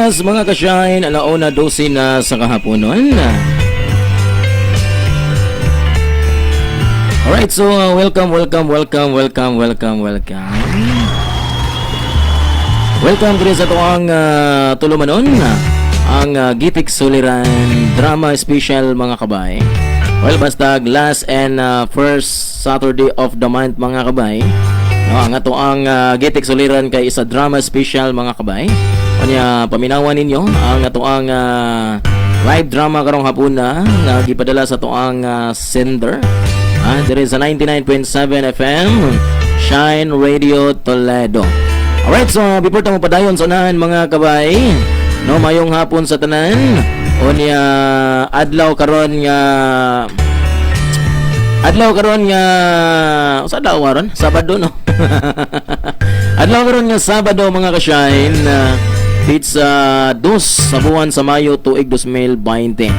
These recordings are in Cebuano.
Oras, mga ka-Shine, 1:12 na sa kahaponon. Alright, so welcome, welcome, welcome, welcome, welcome, welcome. Welcome diri sa atoang tulumanon, ang Gitik Suliran Drama Special, mga kabay. Well, basta last and first Saturday of the month, mga kabay. No, ang atoang Gitik Suliran kay isa drama special, mga kabay. Unya paminawan ninyo ang atoang live drama karong hapuna nga gipadala sa atoang sender. Diri sa 99.7 FM Shine Radio Toledo. Alright, so before ta padayon sa unahan, mga kabay, no, mayong hapon sa tanan. Unya adlaw karon nga sa adlaw karon, Sabado, no. Adlaw karon nga Sabado, mga ka-Shine, it's 2 sa buwan sa Mayo, tuig 2020.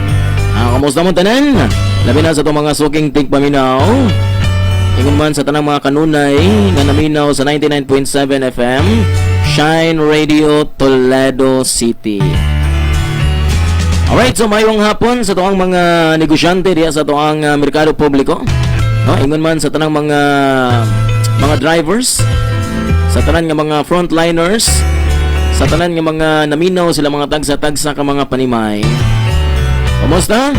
Kamusta mo tanan? Labi na sa itong mga suking tigpaminaw. Ingon man sa tanang mga kanunay nga naminaw sa 99.7 FM Shine Radio Toledo City. Alright, so mayong hapon sa tuang mga negosyante diya sa tuang merkado publiko. No, ingon man sa tanang mga drivers, sa tanan nga mga frontliners, sa tanan nga mga naminaw sila mga tagsa-tagsa ka mga panimay. Kumusta?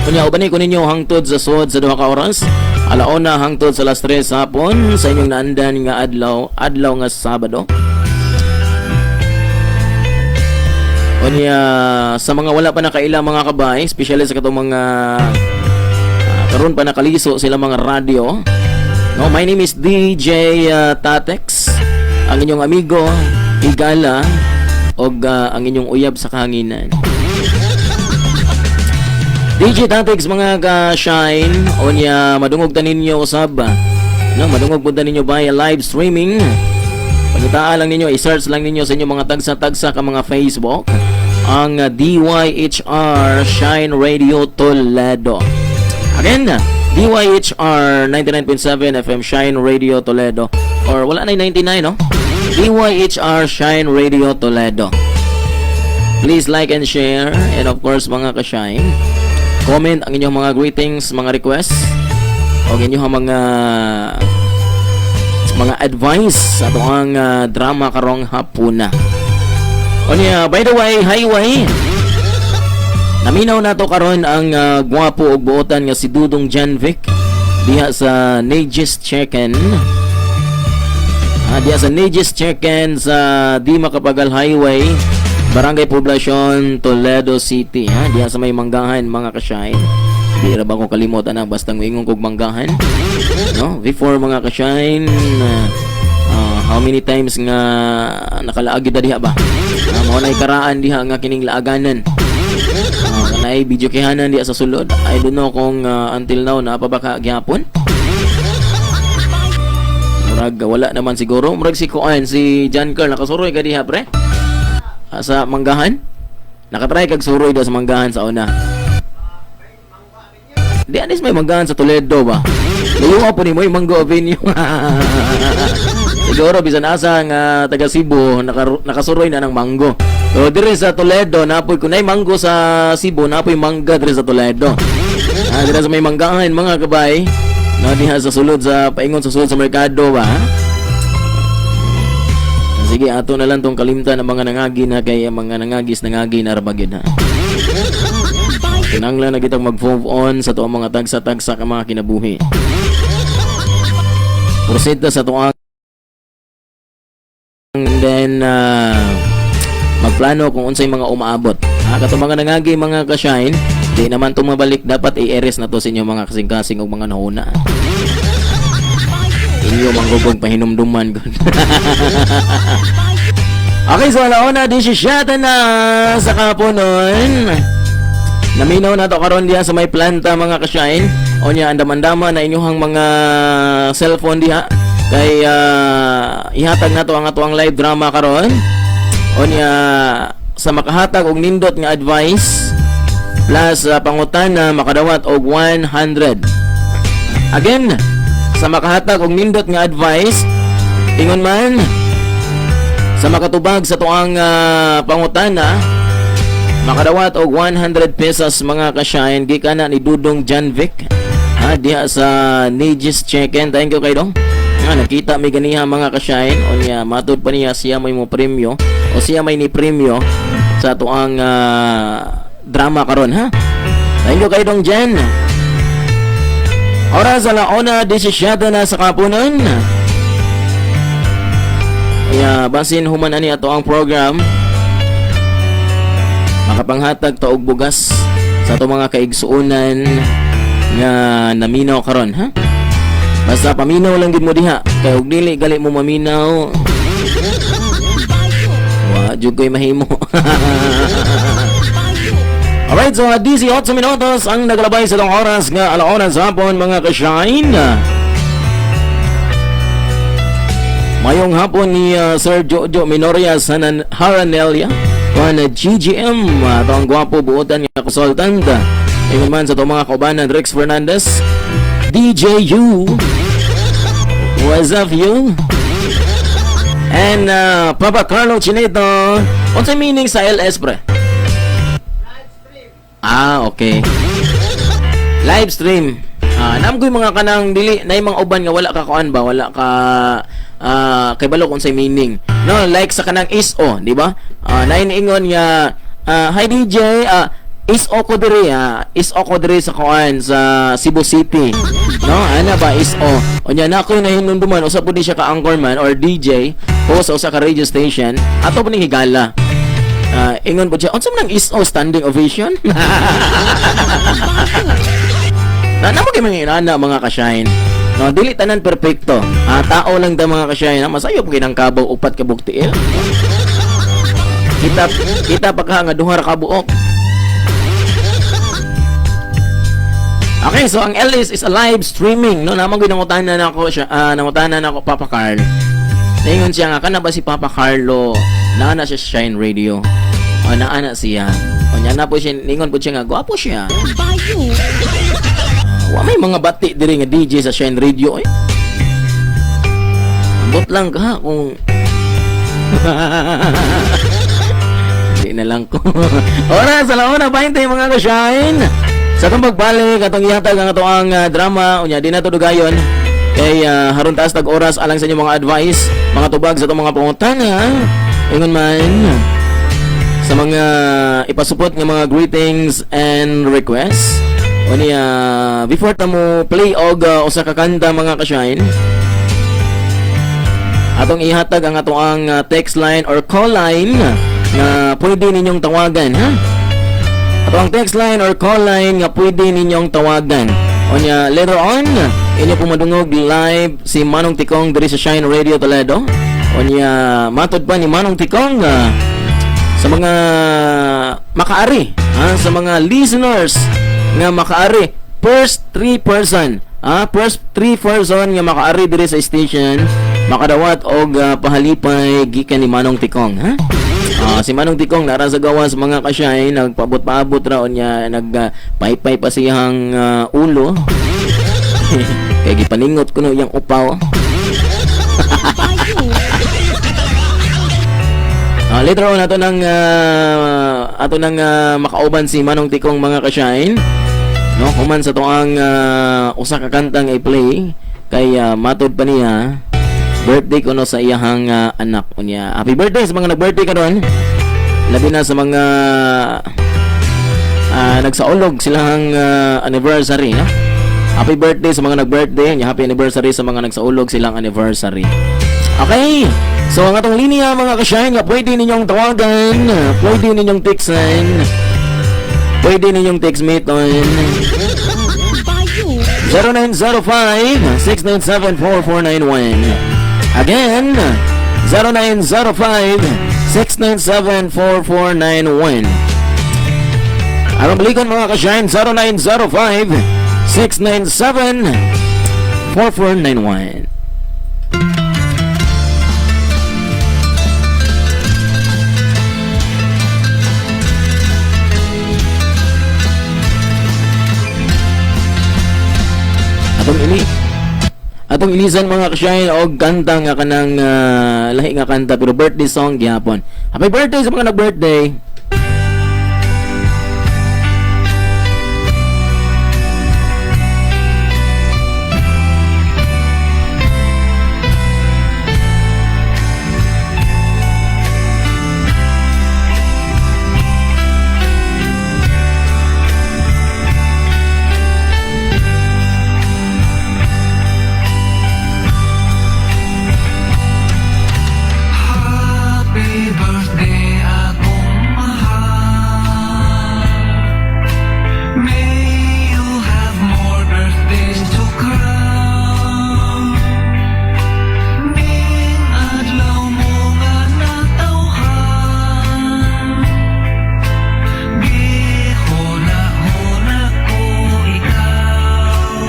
Kunya uban ko ninyo hangtod sa suod sa 2 ka oras. 1:00 hangtod sa 3:00 sa hapon sa inyong naandan nga adlaw, adlaw nga Sabado. Unya sa mga wala pa nakaila, mga kabay, especially sa katong mga karon pa nakaliso sila mga radyo. No, my name is DJ Tatex, ang inyong amigo, higala, og ang inyong uyab sa kahanginan. DJ Tatex, mga ka-Shine, unya madungog ta ninyo usab. No, madungog pud ta ninyo via live streaming. Pangitaan lang ninyo, i-search lang ninyo sa inyong mga tagsa-tagsa ka mga Facebook ang DYHR Shine Radio Toledo. Again, DYHR 99.7 FM Shine Radio Toledo. Or wala na yung 99, no? DYHR Shine Radio Toledo. Please like and share. And of course, mga ka-Shine, comment ang inyong mga greetings, mga requests, o inyong mga advice sa atoang drama karong hapuna. Unya, by the way, highway. Naminaw na to karon ang gwapo ug buotan nga si Dudong Janvic diha sa Nages Chicken. Diha sa Nages Chicken sa Di Macapagal Highway, Barangay Poblacion, Toledo City. Ha, diha sa may manggahan, mga ka-Shine. Di ra ba ko kalimot ana basta moingon kog manggahan? No, before, mga ka-Shine, how many times nga nakalaag kita diha ba? Mao nay karaan diha nga kining laaganan. Kanay video kihanan diha sa sulod. I don't know kung until now naa pa ba ka gihapon. Murag wala naman siguro. Murag si Kuan, si John Carl, nakasuroy ka diha, pre? Sa manggahan? Nakatry kag suroy daw sa manggahan sa una. Di anis may manggahan sa Toledo ba? Layo po ni mo yung Mango Avenue. Siguro bisan asa nga taga Cebu nakasuroy na ng mango. So dire sa Toledo napoy kunay mango sa Cebu, napoy mangga dire sa Toledo. Dire sa may manggahan, mga kabay. No, diha sa sulod sa paingon sa sulod sa merkado ba? Sige, ato na lang tong kalimtan ang mga nangagi na kay ang mga nangagis nangagi na ra ba gyud, ha. Kinanglan na kitang mag-move on sa tuang mga tagsa-tagsa ka mga kinabuhi. Proceed ta sa tuang and then magplano kung unsay mga umaabot. Ha, katong mga nangagi, mga ka-Shine, di naman to mabalik, dapat i-erase na to sa inyong mga kasing-kasing ug mga nahuna. Inyo manggugog pahinumduman gud. Okay, so 1:17 na sa kaponon. Naminaw na to karon diha sa may planta, mga ka-Shine. Onya andam-andama na inyong mga cellphone diha kay ihatag nato ang atoang live drama karon. Onya sa makahatag og nindot nga advice plus pangutana, makadawat og 100. Again, sa makahatag og nindot nga advice, ingon man Sa makatubag sa atuang pangutana, makadawat og 100 pesos, mga ka-shine, gikan na ni Dudong Janvic. Ha, diha sa Nijis Chicken. Thank you kay Dong. Nga nakita mi ganiha, mga ka-shine. Unya matud pa niya siya may mo premyo o siya may ni premyo sa atuang drama karon, ha. Thank you kay Dong Jan. Oras, 1:17 na sa kapunan. Kaya basin human ani ato ang program, makapanghatag ta og bugas sa ato mga kaigsuonan nga naminaw karon, ha. Basta paminaw lang gid mo diha kay og dili gali mo maminaw, wa jud ko'y mahimo. Alright, so 18 minutos ang naglabay sa atong oras nga 1:00 sa hapon, mga ka-shine. Mayong hapon ni Sir Jojo Minoria Sanan Haranelia kuan GGM, ato ang gwapo buotan nga consultant. Ingon man sa atong mga kaubanan, Rex Fernandez, DJU. What's up, you? And Papa Carlo Chinito. Unsay meaning sa LS, pre? Ah, okay. Live stream. Ah, nam ko'y mga kanang dili na mga uban nga wala ka kuan ba, wala ka kay balo kung say meaning. No, like sa kanang ISO, di ba? Ah, nainiingon nga "Hi DJ, ISO ko diri, ISO ko diri sa kuan sa Cebu City." No, ana ba, ISO. Unya na ako'y nahinumduman, usa pud ni siya ka anchorman or DJ o sa usa ka radio station. Ato po ning higala. Ingon po siya, "Unsa man ang ISO, standing ovation?" Na namo kay mga inana, mga ka-shine. No, dili tanan perpekto. Ah, tao lang ta, mga ka-shine. Ah, masayo po kinang kabaw upat ka buktiil. Kita kita pa ka nga duha ra ka buok. Okay, so ang LS is a live streaming, no? Namang nangutana na ako siya, nangutana na ako, Papa Carl. Ingon siya nga kana ba si Papa Carlo, naa na siya sa Shine Radio. O naa na siya. O nya na po siya, ningon po siya nga gwapo siya. Wa may mga bati diri nga DJ sa Shine Radio eh. Ambot lang ka kung hindi na lang ko. Oras, 1:20, mga ka-shine. Sa atong pagbalik, atong ihatag ang atoang drama. Unya, di na to dugayon. Kay haron taas tag oras alang sa inyong mga advice, mga tubag sa atong mga pangutana. Ingon man sa mga ipasupot nga mga greetings and requests. Unya, before ta mo play og usa ka kanta, mga ka-shine, atong ihatag ang atoang text line or call line nga pwede ninyong tawagan, ha. Ato ang text line or call line nga pwede ninyong tawagan. Unya later on, inyo po madungog live si Manong Tikong diri sa Shine Radio Toledo. Unya matod pa ni Manong Tikong, sa mga makaari, ha, sa mga listeners nga makaari, first three person, first three person nga makaari diri sa station makadawat og pahalipay gikan ni Manong Tikong, ha. Si Manong Tikong nara sa gawas, mga ka-shine, nagpaabot-paabot ra. Unya nag paypay pa siyang ulo kay gipaningot kuno iyang upaw. Later on ato nang makauban si Manong Tikong, mga ka-shine. No, human sa toang usa ka kantang i-play kay matod pa niya birthday kuno sa iyahang anak. Unya happy birthday sa mga nag-birthday karon. Labi na sa mga nagsaulog silang anniversary, no? Happy birthday sa mga nag-birthday, unya happy anniversary sa mga nagsaulog silang anniversary. Okay. So ang atong linya, mga ka-shine, nga pwede ninyong tawagan, pwede ninyong textan, pwede ninyong text meton. 0905-697-4491. Again, 0905-697-4491. Aron balikon, mga ka-shine, 0905-697-4491. Atong ini Atong ilisan, mga ka-shine, og kanta nga kanang lahi nga kanta pero birthday song gihapon. Happy birthday sa mga nag-birthday. Happy birthday, akong mahal. May you have more birthdays to come. Ning adlaw mo nga natawhan, gihuna-huna ko ikaw.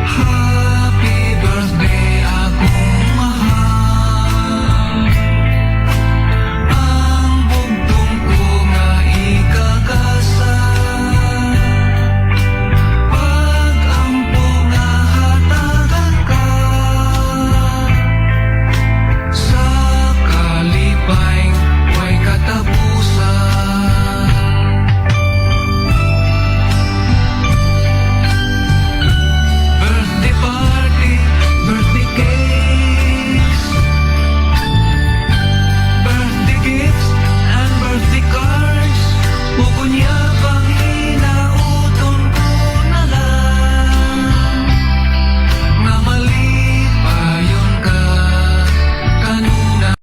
Happy birthday, akong mahal. Ang bugtong ko nga ikagasa, pag-ampo nga hatagan ka sa kalipay way katapusan. Birthday party, birthday cakes, birthday gifts and birthday cards. Ug unya panghinauton ko na lang nga malipayon ka kanunay.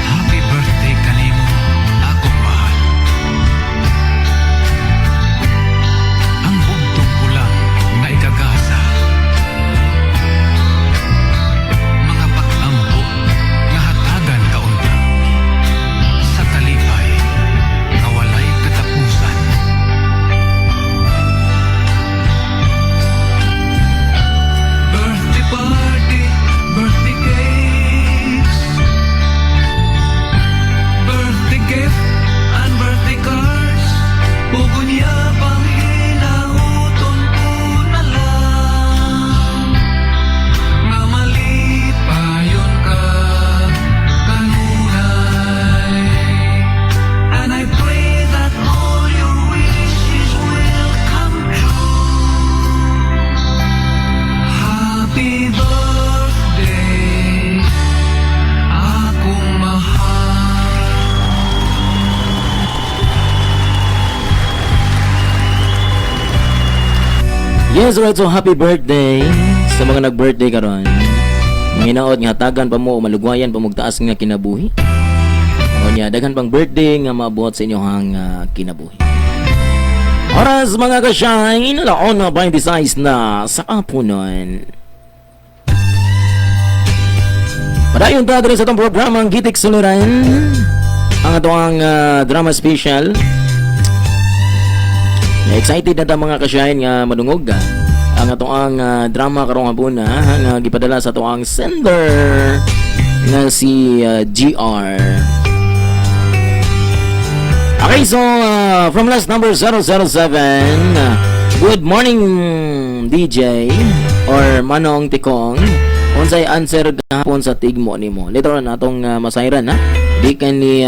Happy birthday kanimo, akong mahal. Ang bugtong ko lang nga ikagasa, mga pag-ampo nga hatagan ka unta sa kalipay nga walay katapusan. Birthday party, birthday cakes, birthday gift and birthday cards. Ug unya panghinauton ko na lang nga malipayon ka kanunay. And I pray that all your wishes will come true. Happy birthday, akong mahal. Yes, right. So happy birthday sa mga nag-birthday karon. Mga nga hatagan pa mo o malugwayan pa mo taas nga kinabuhi. O niya, daghan pang birthday nga mabuhat sa inyong kinabuhi. Oras, mga ka-shine, 1:26 na sa kapunon. Padayon ta diri sa atong programa ang Gitik Suliran. Ang atoang drama special. Excited na ta, mga ka-shine, nga madungog ang atoang drama karong hapon nga gipadala sa atoang sender nga si GR. Okay, so from last number 007, good morning, DJ or Manong Tikong. Unsay answer gahapon sa tigmo nimo? Later on atong masayran ha. Di ka ni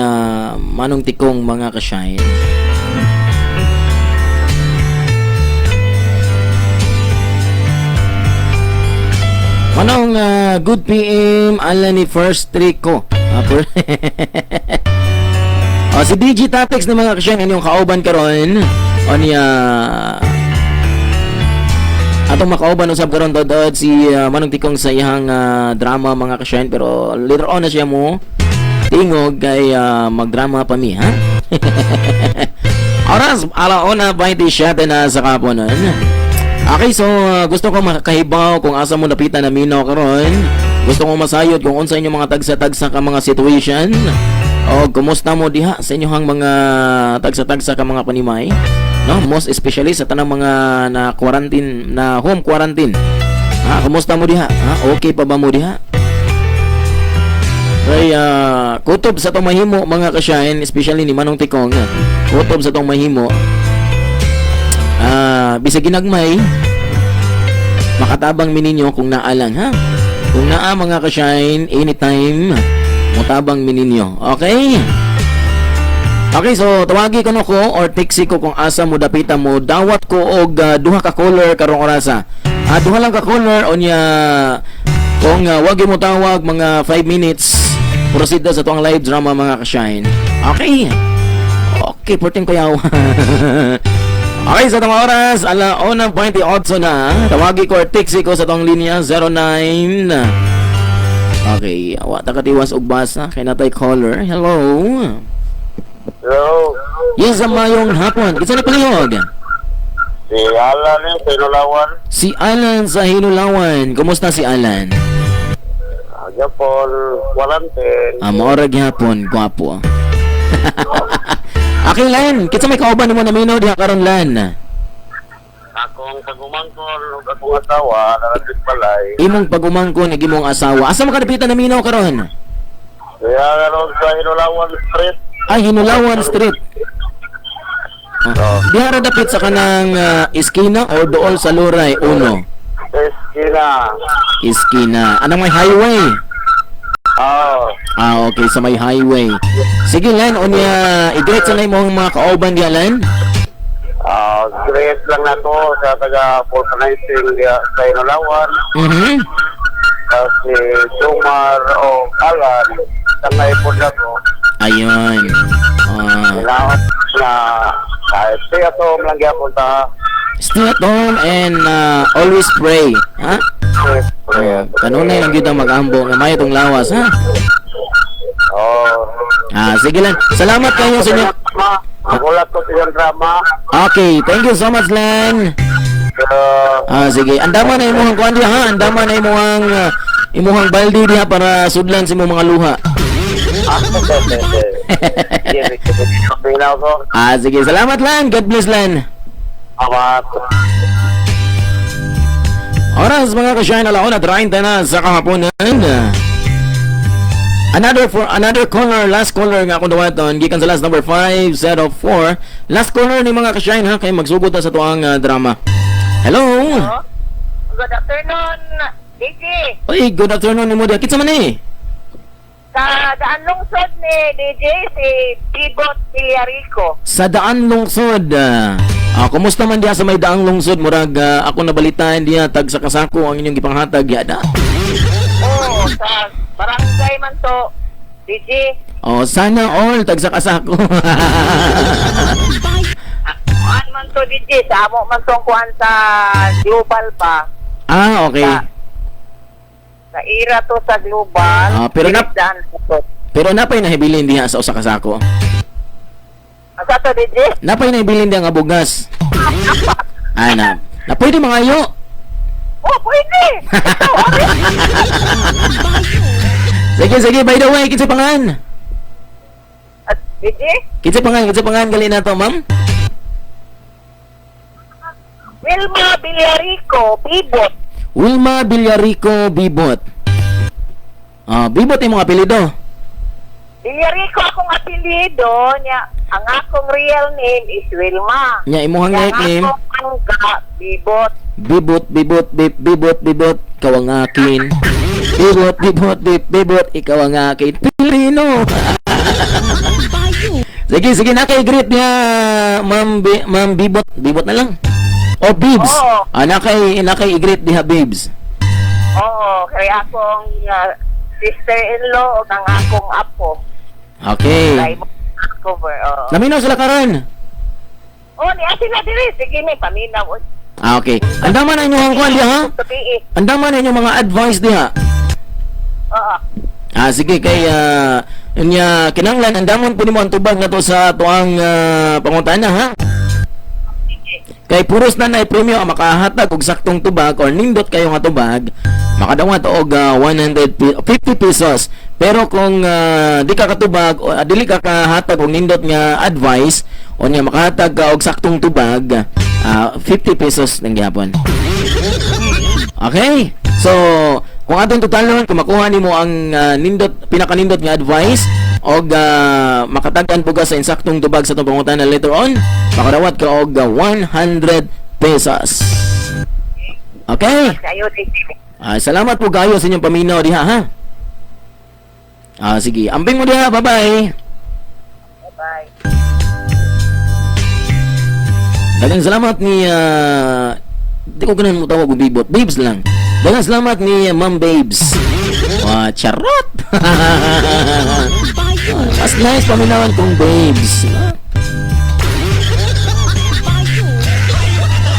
Manong Tikong, mga ka-shine. Manong, good PM ala ni first three ko. Oh, si DJ Tatex na, mga ka-shine, inyong kauban karon. O niya atong makauban usab karon dod si Manong Tikong sa iyang drama, mga ka-shine, pero later on na siya mo tingog kay magdrama pa mi ha. Oras 1:27 na sa kaponon. Okay, so gusto ko makahibaw kung asa mo napitan na minaw karon. Gusto ko masayod kung unsa inyong mga tagsa-tagsa ka mga situation o kumusta mo diha sa inyong mga tagsa-tagsa ka mga panimay. No, most especially sa tanang mga na quarantine, na home quarantine. Ha, kumusta mo diha? Ha, okay pa ba mo diha? Kay kutob sa tong mahimo, mga ka-shine, especially ni Manong Tikong, kutob sa tong mahimo. Bisag ginagmay, makatabang mi ninyo kung naa lang, ha. Kung naa, mga ka-shine, anytime mutabang mi ninyo. Okay? Okay, so tawagi ko no ko or text ko kung asa mo dapita mo dawat ko og duha ka caller karong orasa. Duha lang ka caller unya kung wag mo tawag mga 5 minutes, proceed na sa tuang live drama, mga ka-shine. Okay. Okay, 14 kuyaw. Okay, sa tong oras, 1:28 na. Tawagi ko or text ko sa tong linya 09. Okay, wa ta katiwas og basa kay natay caller. Hello. Hello. Yes, mayong hapon. Kinsa na, palihog? Si Alan eh, sa Hinulawan. Si Alan sa Hinulawan. Kumusta si Alan? Japon, quarantine. Mao ra gyapon, gwapo. Okay, Lan. Kinsa may kauban nimo naminaw diha karon, Lan? Akong pagumangkon ug akong asawa, narapit balay. Imong pagumangkon ug imong asawa. Asa man ka dapita naminaw karon? Kaya karon sa Hinulawan Street. Ay, Hinulawan Street. Diha ra dapit sa kanang iskina or dool sa Luray Uno? Sa eskina. Iskina. Anong may highway? Oh. Ah, okay, sa may highway. Sige, Lan, unya i-greet sa na imong mga kauban diha, Lan. Greet lang na to sa taga vulcanizing diya sa Hinulawan. Kasi Jumar o Alan, sa po na to. Ayun. Ah, Kailangan na kahit siya to, lang gyapon ta. Stay at home and always pray. Ha? Kanunay lang gyud ang mag-ambo nga mayo tong lawas, ha? Oh. Ah, sige lang. Salamat kayo sa inyo. Magulat ko sa iyong drama. Okay, thank you so much, Len. Ah, sige. Andama na imong kuan diha, ha? Andama na imong imuhang balde diha para sudlan sa imong mga luha. Pinaw ko. Ah, sige. Salamat, Len. God bless, Len. Amat. Oras, mga ka-shine, 1:30 na sa kahaponan. Another for another caller, last caller nga akong dawaton gikan sa last number 504. Last caller ni, mga ka-shine, ha, kay magsugod na sa tuang drama. Hello. Good afternoon, DJ. Oy, good afternoon nimo diha. Kinsa man ni? Sa Daan Lungsod ni DJ, si Bibot Villarico. Sa Daan Lungsod. Kumusta man diha sa may Daang Lungsod? Murag ako nabalitaan diha tag sa kasako ang inyong gipanghatag diha da. Oo, sa barangay man to, DJ. Oh, sana all tag sa kasako. Kuan man to, DJ, sa amo man tong kuan sa Global ba? Ah, okay. Sa ira to sa Global. Ah, pero Dili Daan Lungsod. Pero napay nahibilin diha sa usa ka sako? Asa to, DJ? Napay nahibilin diha nga bugas? Ana. Na pwede mga ayo. Oh, pwede. Ito, okay. Sige, sige, by the way, kinsa pangan? At, DJ? Kinsa pangan gali na to, ma'am? Wilma Villarico, Bibot. Wilma Villarico Bibot. Ah, Bibot imong apelyido. Villarico akong apelyido niya. Ang akong real name is Wilma. Nya imong Ang nickname akong angga, Bibot. Bibot, Bibot, Bib, Bibot, Bibot, ikaw ang akin. Bibot, Bibot, Bib, Bibot, ikaw ang akin. Pilipino. Sige, sige, nakay-greet niya, Ma'am, Ma'am Bibot. Bibot na lang. O, Bibs. Oo. Ah, nakay i-greet diha, Bibs. Oo, kaya akong sister-in-law ug ang akong apo. Okay. Kay mo cover. Oo. Naminaw sila karon. Oh, niya sila diri. Sige ni paminaw. Oy. Ah, okay. Andama na inyong kuan diha, ha? Tabi. Andama na inyong mga advice diha. Oo. Ah, sige, kay nya kinanglan andamon po nimo ang tubag na to sa tuang pangutana, ha. Sige. Kay puros na na premyo ang makahatag og saktong tubag or nindot kayo nga tubag, makadawat og 150 pesos. Pero kung di ka katubag o dili ka kahatag og nindot nga advice o nya makahatag ka og saktong tubag, 50 pesos nang gihapon. Okay? So, kung atong totalon, kung makuha nimo ang nindot, pinakanindot nga advice og makatagan po ka sa insaktong tubag sa atong pangutana later on, makadawat ka og 100 pesos. Okay? Kayo, DJ. Salamat po kayo sa inyong paminaw diha ha. Sige, ambing mo diha. Bye-bye. Bye-bye. Daghang salamat ni di ko ganahan mo tawag og bibot. Babes lang. Daghang salamat ni Ma'am Babes. Wah, charot. Mas nice paminawan kong babes.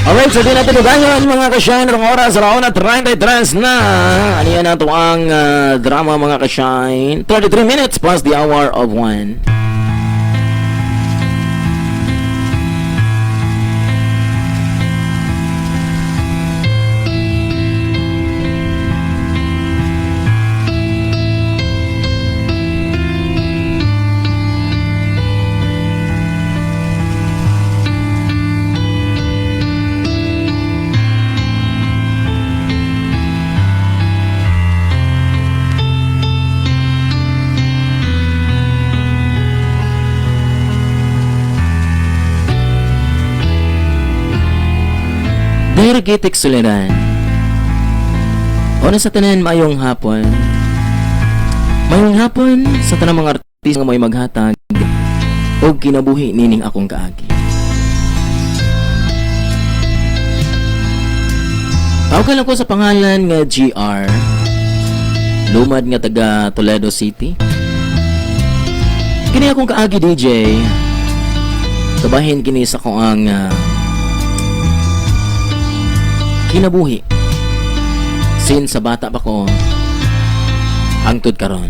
Alright, so di natin dugangan, mga ka-shine. Ang oras, raon at 33 na. Ano yan nato ang drama, mga ka-shine? 33 minutes past the hour of 1. Dear Gitik Suliran, una sa tanan, mayong hapon. Mayong hapon sa tanang mga artista nga may maghatag og kinabuhi nining akong kaagi. Tawagan ako sa pangalan nga GR, lumad nga taga Toledo City. Kini akong kaagi, DJ. Kabahin kini sa akong ang kinabuhi sin sa bata pa ko hangtod karon.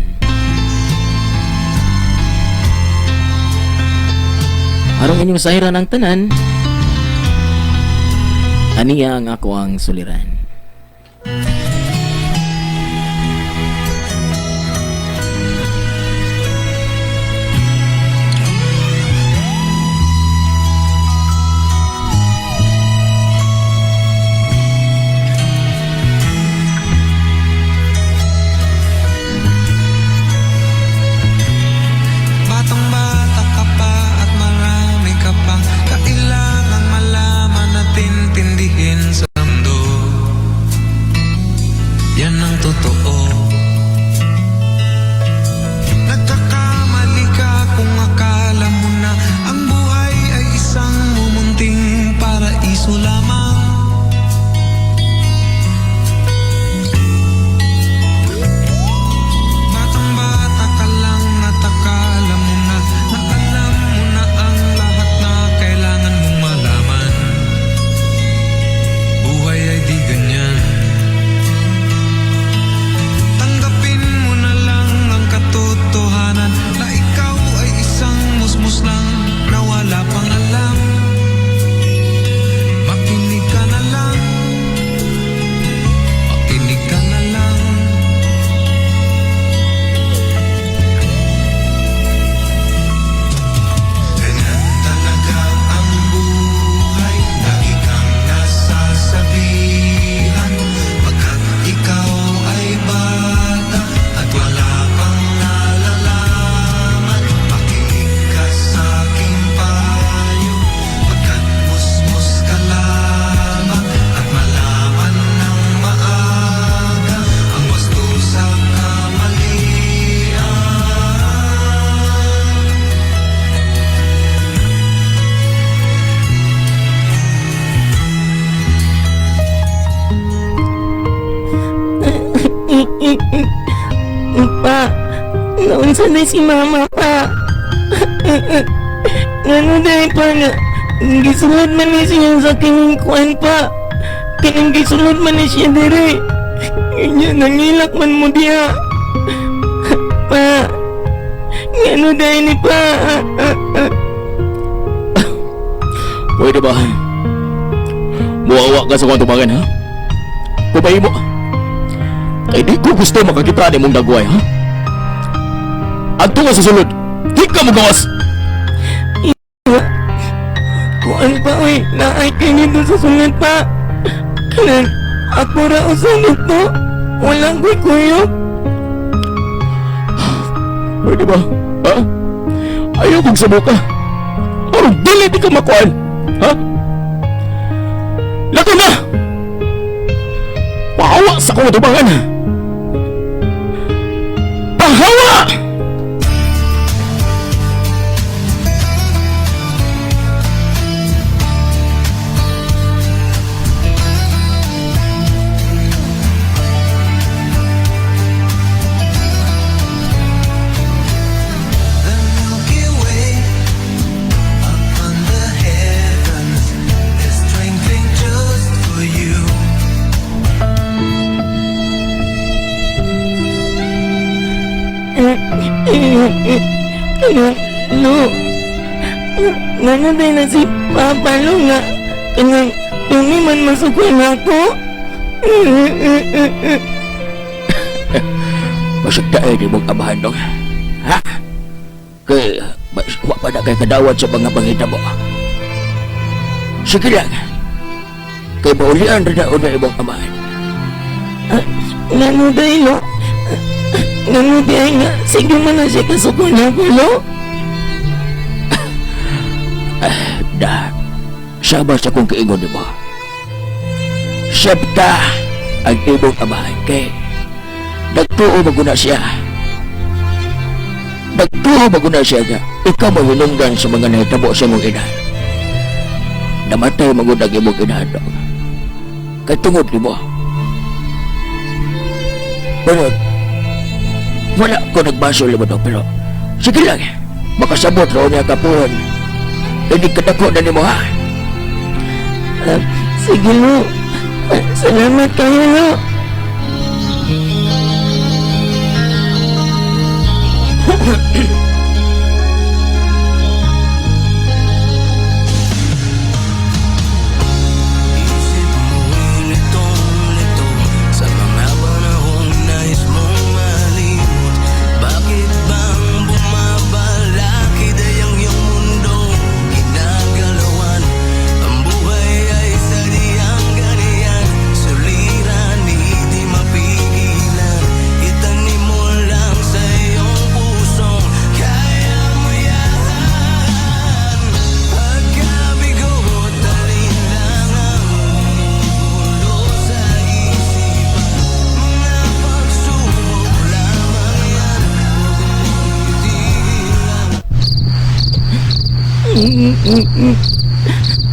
Aron inyong sahiran ang tanan, aniya ang ako ang suliran. Batang bata ka pa at marami ka pang kailangang malaman at intindihin sa mundo. Yan ang totoo. Nagkakamali ka kung akala mo na ang buhay ay isang mumunting paraiso lamang. Batang bata ka lang at akala mo na na alam mo na ang lahat na kailangan mong malaman. Buhay ay di ganyan. Tanggapin mo na lang ang katotohanan na ikaw ay isang musmus lang na wala pang alam. Makinig ka na lang. Makinig ka na lang. Ganyan talaga ang buhay. Lagi kang nasasabihan pagkat ikaw ay bata at wala pang nalalaman. Makinig ka sa aking payo pagkat musmus ka lamang at malaman ng maaga ang wasto sa kamalian. Pa, naunsa na si mama pa? Ngano dahil pa nga, gisulod man ni siya sa kining kuan pa. Kining gisulod man ni siya dire. Nya nangilak man mo diha. Pa, ngano dahil ni pa? Pwede ba? Muawa ka sa kong tubangan, ha? Kubay mo. Kay di ko gusto makakita ni mong dagway, ha? Adto ka sa sulod. Di ka mo gawas. Kuan pa, oy. Naay kay nito sa sulod pa. Kanang, ako ra usa nito. Walang ko'y kuyog. Pwede ba? Ha? Ayaw kong subuka. Aron dili di ka makuan. Ha? Lato na! Pahawa sa kong tubangan! Pahawa! The Milky Way upon the heavens is twinkling just for you. Kanang, no. Nanatay na si Papa, lo, nga. Kanang, tumi man masukoy na ako. Masagdae di mong amahan dong. Ha? Kay, wa pa na kay kadawat sa mga panghitabo. Sige lang. Kay maulian rin na una imong amahan. Ngano day, lo? Ngano day nga? Sige man na siya kasukoy na ako, lo. Da, sama sa kong kiingon nimo. Sabta ang imong amahan kay nagtuo maguna siya. Nagtuo maguna siya nga ikaw mahinungdan sa mga nahitabo sa imong inahan. Namatay magud ang imong inahan dong. Kay tungod nimo. Pero wala ko nagbasol nimo dong, pero sige lang. Makasabot raw niya kapuhan. Hindi kadako na nimo, ha? Sige, lo. Salamat kayo, lo. Isip mo'y litong-lito sa mga panahong nais mong malimot. Bakit bang bumabalakid ay ang iyong mundo ginagalawan? Ang buhay ay sadyang ganyan, suliranin di mapigilan. Itanim mo lang sa iyong pusong kaya mo yan. Pagkabigo, alinlangang gumugulo sa isipan. Mga pagsubok lamang yan, huwag mong itigilan.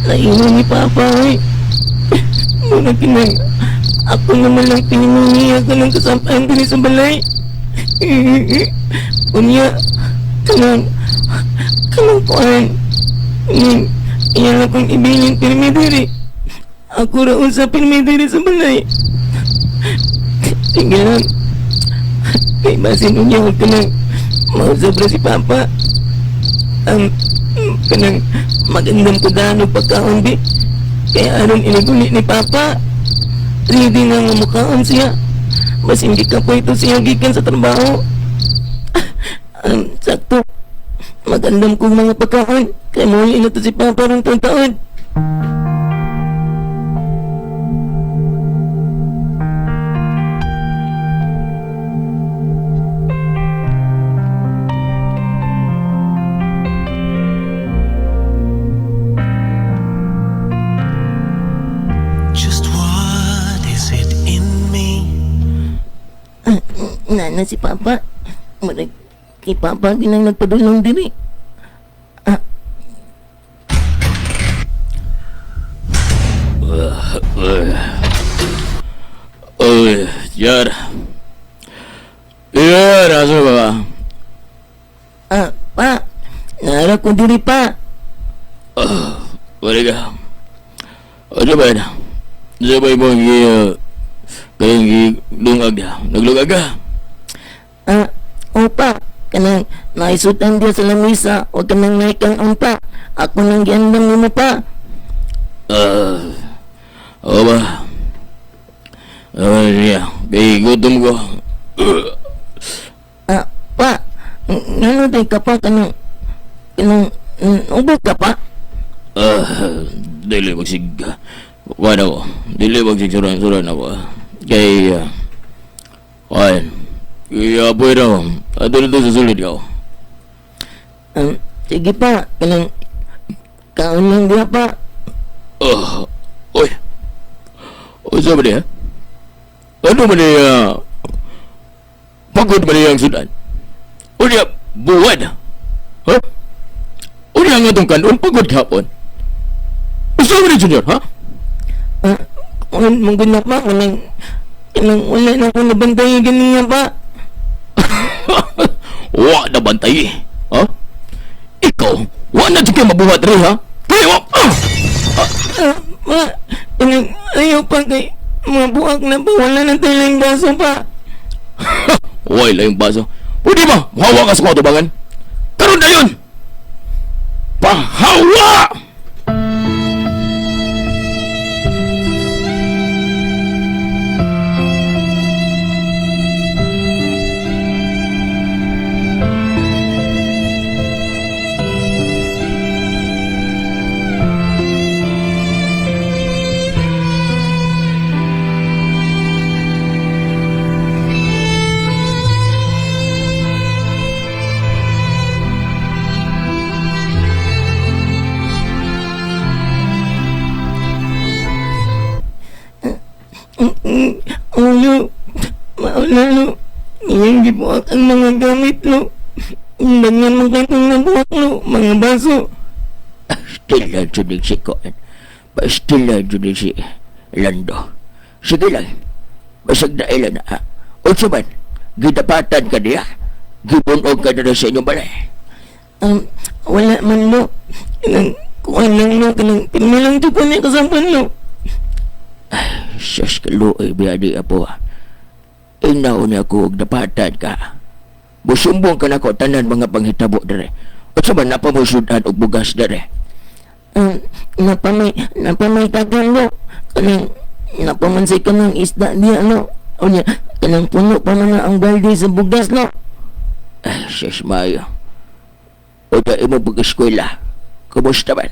Naingon ni Papa, eh. Muna kinang, ako naman lang pinimungi ako ng kasampahan din sa balay. Unya, kanang kuan. Ning, iyan akong ibilin pirmi diri. Ako ra usa pirmi diri sa balay. Sige lang. Kay basin unya og kanang mausab ra si Papa. Kanang magandang kudan og pagkaon bi. Kaya aron iniguli ni Papa. Ready na nga mukaon siya. Basin gikapoy to siya gikan sa trabaho. Sakto. Magandam kong mga pagkaon. Kaya muli na to si Papa rong taon-taon. Just what is it in me? Nana si Papa. Murag kay Papa ginang nagpadulong diri. Oy, Yar. Yar, asa ba? Pa. Nara ko diri pa. Wala ka. Ano ba yun? Ano ba yung gi kayong gi lungag niya? Naglungag ka? Opa. Kanang naisutan diya sa lamisa. Huwag ka nang naikang unta. Ako nang giandam nimo pa. O ba? O siya, kay gutom ko. Ah, pa, ngano day ka pa kanang kanang ubo ka pa? Ah, dili magsig kuan ako. Dili magsig suran-suran ako. Kay kuan. Kaya pwede ako. Ato dito sa sulod ko. Sige pa, kanang kaon lang diha pa. Ah, oy. Unsa ba niya? Ano ba niya? Pagod ba niya ang sudan? Unya, buwan. Ha? Unya nga itong kanon, pagod hapon. Unsa ba ni Junior, ha? Ah, kuan man gud na pa kanang kanang wala na ko nabantay ganiya pa. Wa na bantay. Ha? Ikaw, wa na jud kay mabuhat rin, ha? Kaya wa, ah! Ah, pa, kanang ayaw pa kay mabuak na pa, wala na tayo lang baso pa. Way lang yung baso. Pwede ba? Muhawa ka sa mga tubangan. Karon na yun! Pahawa! Ulo, maula lo. Iyang gibuak ang mga gamit lo. Ganyan man katong nabuak lo, mga baso. Still lang jud si Koen. Still lang jud si Lando. Sige lang. Basag na ilan na. Unsa man, gidapatan ka niya. Gibunog ka na sa inyong balay. Wala man lo. Kanang kuan lang lo, kanang pirmi lang to kuan kasampan lo. Sus, kaluoy biya di apo. Inaw niya ko og dapatan ka. Musumbong ka na ko tanan mga panghitabo dere. Unsa man napa mo sudan og bugas dere? Napamay tagan lo. Kanang napaman say kanang isda diya lo. Unya, kanang puno pa man na ang balde sa bugas lo. Ay, sus mayo. Unya imo pag-eskwela. Kumusta man?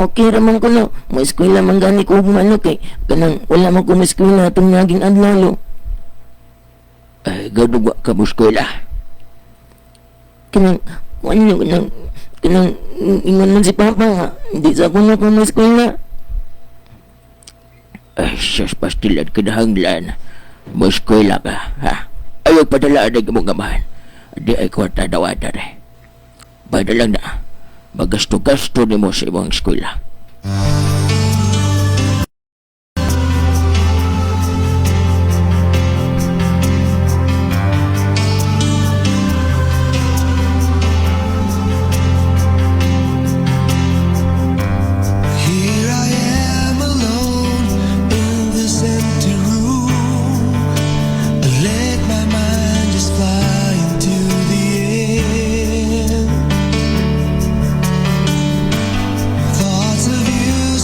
Okay ra man ko lo. Mo eskwela man gani ko ugma lo kay kanang wala man ko mo eskwela atong naging adlaw lo. Ay, ganun wa ka mo eskwela. Kanang kuan lo, kanang kanang ingon man si Papa nga hindi sa kuno ko mo eskwela. Ay, sus, pastilan kinahanglan. Mo eskwela ka, ha? Ayaw padalaan ang imong amahan. Di ay kwarta dawatan eh. Bada lang na, magasto-gasto nimo sa imong eskwela. Here I am alone in this empty room. I let my mind just fly into the air. Thoughts of you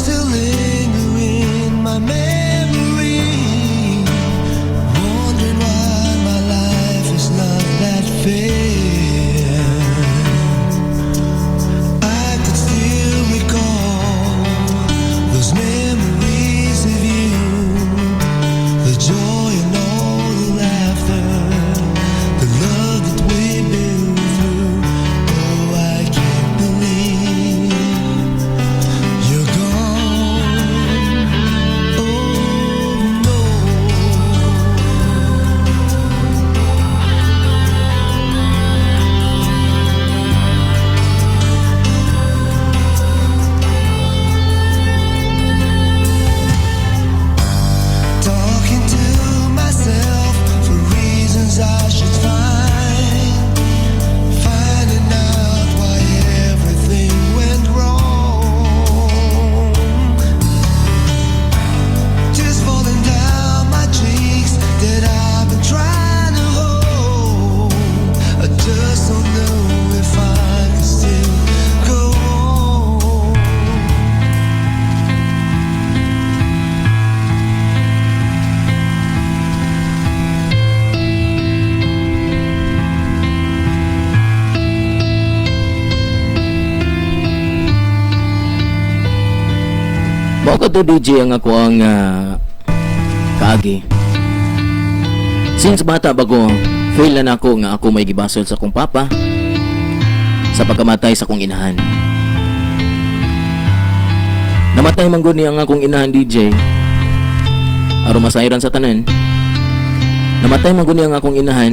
Mao to, DJ, ang ako ang kaagi. Since bata bago, feel na nako nga ako may gibasol sa akong papa sa pagkamatay sa akong inahan. Namatay man gud ni ang akong inahan, DJ. Aron masayran sa tanan. Namatay man gud ni ang akong inahan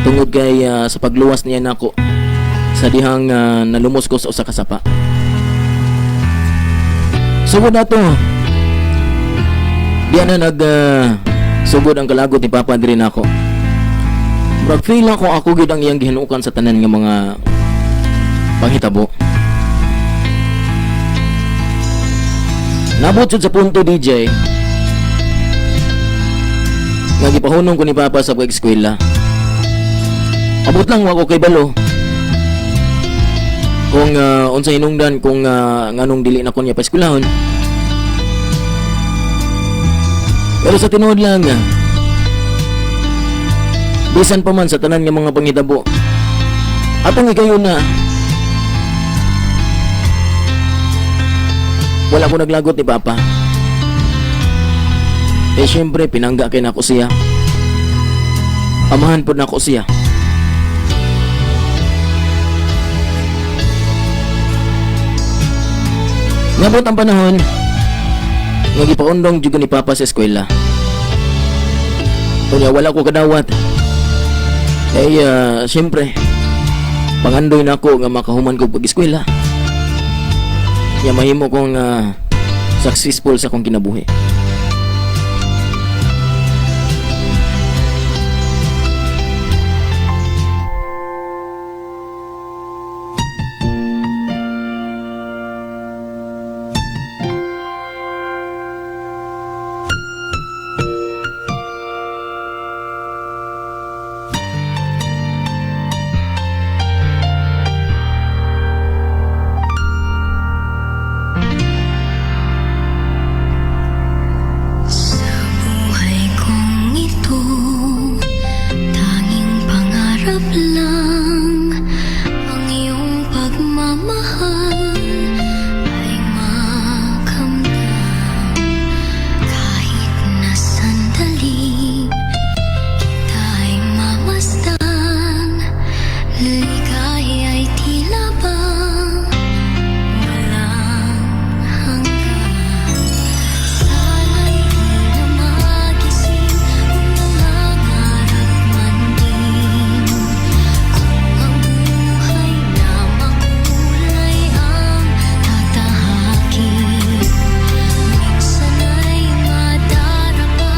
tungod kay sa pagluwas niya nako sa dihang nalumos ko sa usa ka sapa. Sugod na to. Diya na nag sugod ang kalagot ni Papa diri nako. Murag feel ako, ako gyud ang iyang gihinukan sa tanan nga mga panghitabo. Nabot jud sa punto, DJ, nga gipahunong ko ni Papa sa pag-eskwela. Abot lang wa ko kay balo kung unsa hinungdan kung nganong dili na ko niya paeskwelahon. Pero sa tinuod lang, bisan pa man sa tanan nga mga panghitabo, atong ikayo na wala ko naglagot ni Papa. Eh syempre, pinangga kay nako siya. Amahan pod nako siya. Ngabot ang panahon nga gipaundong jud ko ni Papa sa eskwela. Unya wala ko kadawat. Eh syempre, pangandoy na ako nga makahuman ko pag-eskwela. Nya mahimo kong successful sa akong kinabuhi. Sa buhay kong ito, tanging pangarap lang ang iyong pagmamahal ay makamtan. Kahit na sandali kita ay mamasdan, ligaya ay tila ba walang hanggan. Sana'y di na magising kung nangangarap man din. Kung ang buhay na makulay ang tatahakin. Minsan ay madarapa,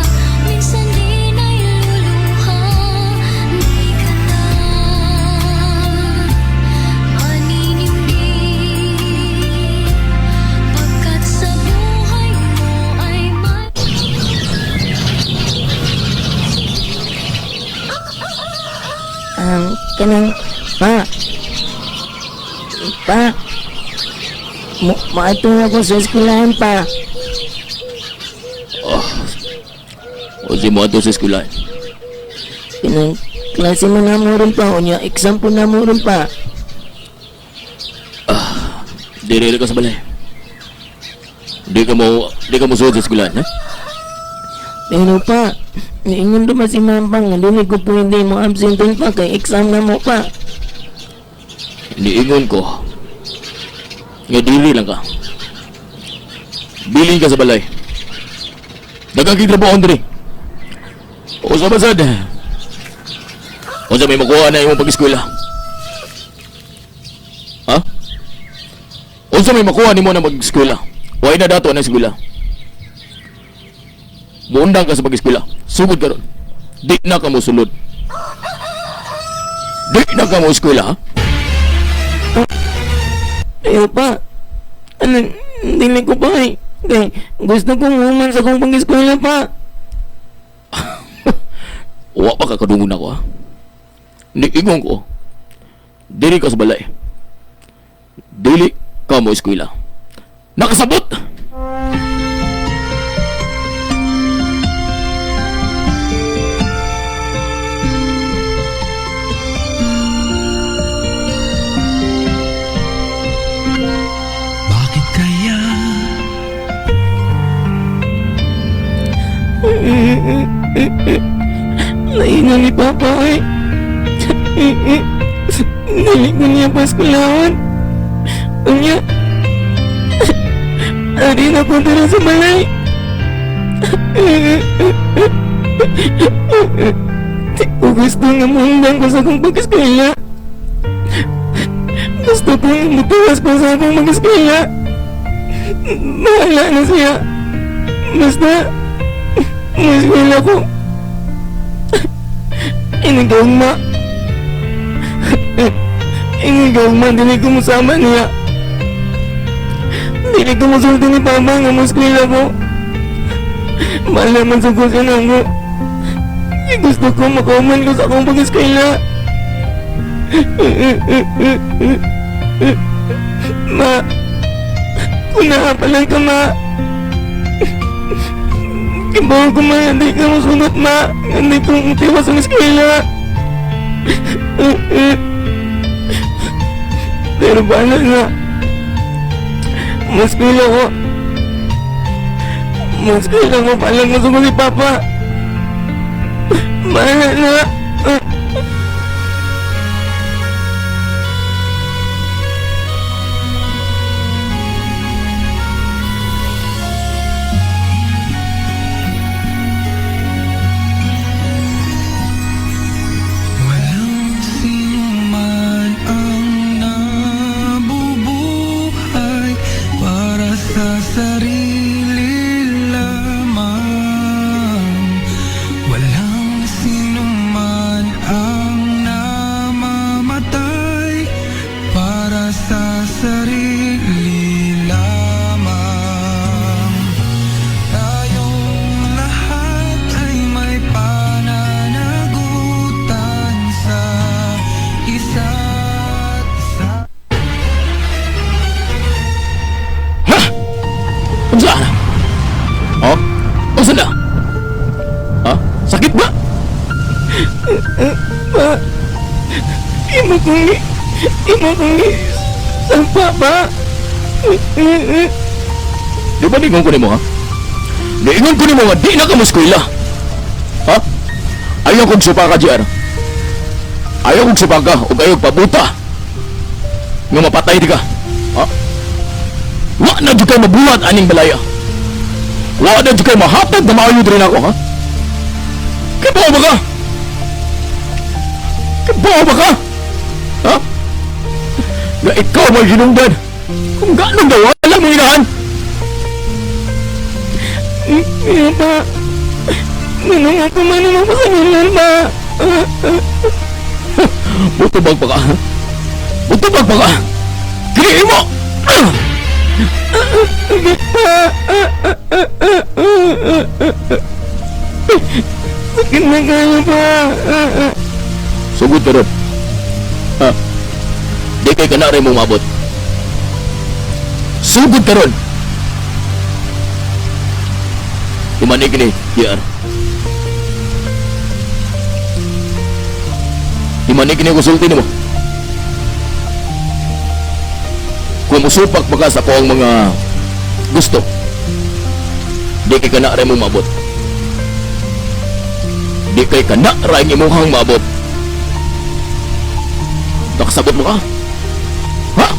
minsan din ay luluha. Di ka na maniningil pagkat sa buhay mo ay may Kanang, pa. Pa. Moadto na ko sa eskwelahan, pa. O si mo sa eskwelahan. Kanang, klase man namo ron, pa. Unya, exam po namo ron, pa. Diri ka sa balay. Di ka mo suod sa eskwelahan, ha? Pero pa, niingon ba si mama nga dili ko pwede mo absent pa kay exam na mo, pa. Niingon ko nga dili lang ka. Bilin ka sa balay. Daghang kay trabaho diri. O sa basad. Unsa may makuha na imong pag-eskwela? Ha? Unsa may makuha nimo na mag-eskwela? Way na dato na eskwela. Muundang ka sa pag-eskwela. Sugod karon. Di na ka mo sulod. Di na ka mo eskwela, ha? Ayo pa. Ano, dili ko pa eh. Kay, gusto kong human sa akong pag-eskwela, pa. Wa pa ka kadungog nako, ha. Niingon ko. Dili ka sa balay. Dili ka mo eskwela. Nakasabot! Bakit kaya Lain na ni Papa ay. Dili ko niya paskulahon. Unya, ari na ko dira sa balay. Di ko gusto nga muundang ko sa akong pag-eskwela. Gusto ko nga mutuwas ko sa akong mag-eskwela. Bahala na siya. Basta, mag-eskwela ko. Inigugma. Inigugma, dili ko musama niya. Dili ko musulti ni Papa nga mo-eskwela ko. Bahala man sa ko siya nako. Gusto ko makauman ko sa akong pag-eskwela. Ma, kung naa pa lang ka, ma. Kibaw ko, ma, hindi ka musunod, ma. Hindi ko mutiwas ang eskwela. Pero bahala na. Mas-eskwela ko. Mas-eskwela ko, bahala musunod si Papa. Bahala na. Walang sino man ang nabubuhay para sa sarili lamang. Walang sino man ang namamatay para sa sarili lamang. Tayong lahat ay may pananagutan sa isa't isa. Ha? Unsa na? Oh? Unsa na? Ha? Sakit ba? Ma, imo kong sampa ba? Di ba ningon ko nimo, ha? Niingon ko nimo nga di na ka mo-eskwela. Ha? Ayaw kong supaka, JR. Ayaw kong supaka ug ayaw pabuta nga mapatay di ka. Ha? Wa na jud kay mabuhat aning balaya. Wa na jud kay mahatag na maayo diri nako, ha? Kibaw ba ka? Kibaw ba ka? Ha? Nga ikaw may hinungdan. Kung gaano daw alam mo inahan. Iya pa. Manong ako man naman pa sa ba? Mutubag pa ka, ha? Mutubag pa ka! Kini mo! Pa. Sakit na kayo pa. Sugod ka ron. Ha? Di kay kanari mo mabot. Sugod ka ron! Tumanig ni, JR. Timanig ni kusulti nimo. Kung musupak pa ka sa akong mga gusto, di kay kana mo mabot. Di kay kana ra ang imuhang maabot. Nakasabot mo ka? Ha?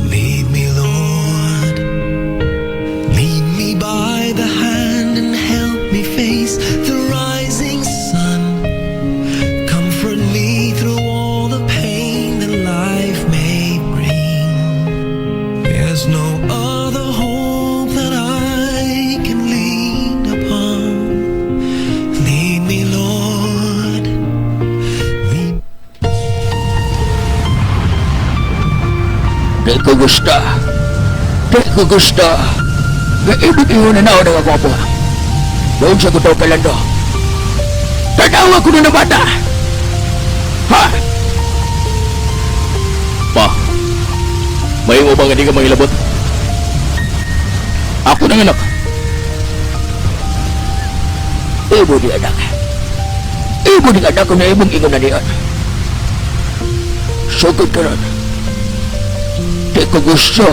Lead me, Lord. Lead me by the hand and help me face the rising sun. Comfort me through all the pain that life may bring. There's no other hope that I can lean upon. Lead me, Lord. Lead. Di ko gusto. Di ko gusto. Nga ibig ingon na naon ang ako apo. Doon sa ko daw kalando. Tanawa ko na bata. Ha! Pa, may mo bang hindi ka mangilabot? Ako nang anak. Ibo di anak. Ibo di anak ko na imong ingon na niyon. Sugod ka ron. Di ko gusto.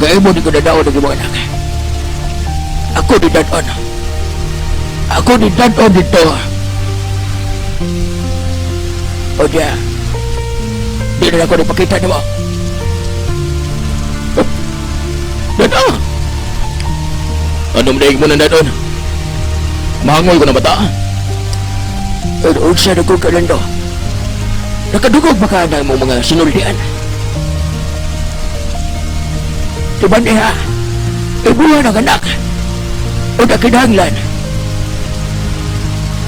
Nga imo di ko nadaon ng imong anak. Ako di dadon. Ako di dadon dito. O diya. Di na ako nipakita nimo. Dada! Ano mo mo na dadon? Mahangoy ko na bata. Pero unsa na ko kalando. Nakadugog ba ka na imong mga sinultian? Diba niya? Ibuhan ang anak. O nakinahanglan.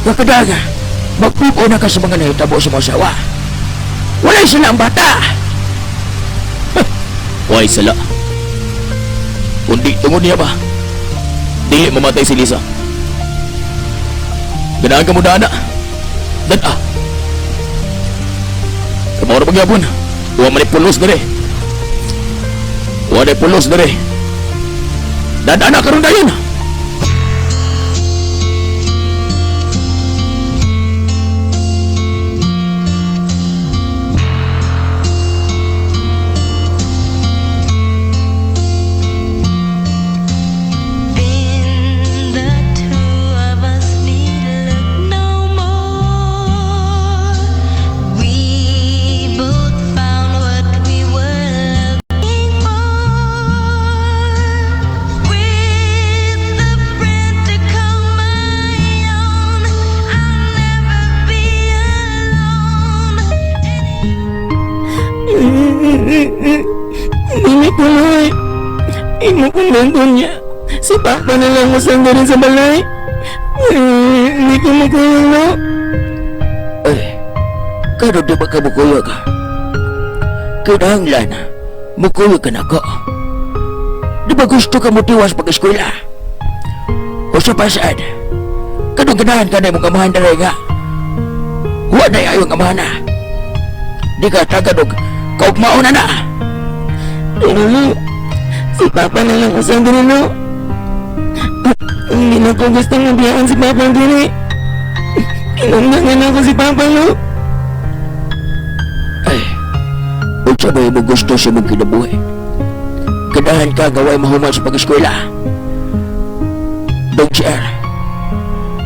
Kakadaga, magpupo na ka sa mga nahitabo sa mga sawa. Walay sila ang bata. Why sala? Kundi tungod niya ba? Dili mamatay si Lisa. Ganahan ka mo dana. Dada. Kamu na pagyapon. Wa man ni pulos dere. Wa ni pulos dere. Dada na karon dayon. Then the two of us need look no more. We both found what we were looking for. With a friend to call my own, I'll never be alone. Dili ko, Loy. Imo kong nandun niya. Si Papa na lang masanda rin sa balay. Eh, hindi ko makuyog, no? Eh, kano di ba ka mukuyog? Kinahanglan, mukuyog ka na ko. Di ba gusto ka mo tiwas pag-eskwela? O sa pasad, kanong ganahan ka na imong amahan na nga? Wa na ayong amahan na. Di ka tagad og kaugmaon na na. Pero lo, si Papa na lang usang din, no? Hindi na ko gusto nga biyaan si Papa diri. Kinanggangan ako si Papa, no? Ay, unsa ba imong gusto sa imong kinabuhi? Ganahan ka gaway mahuman sa pag-eskwela. Dong CR,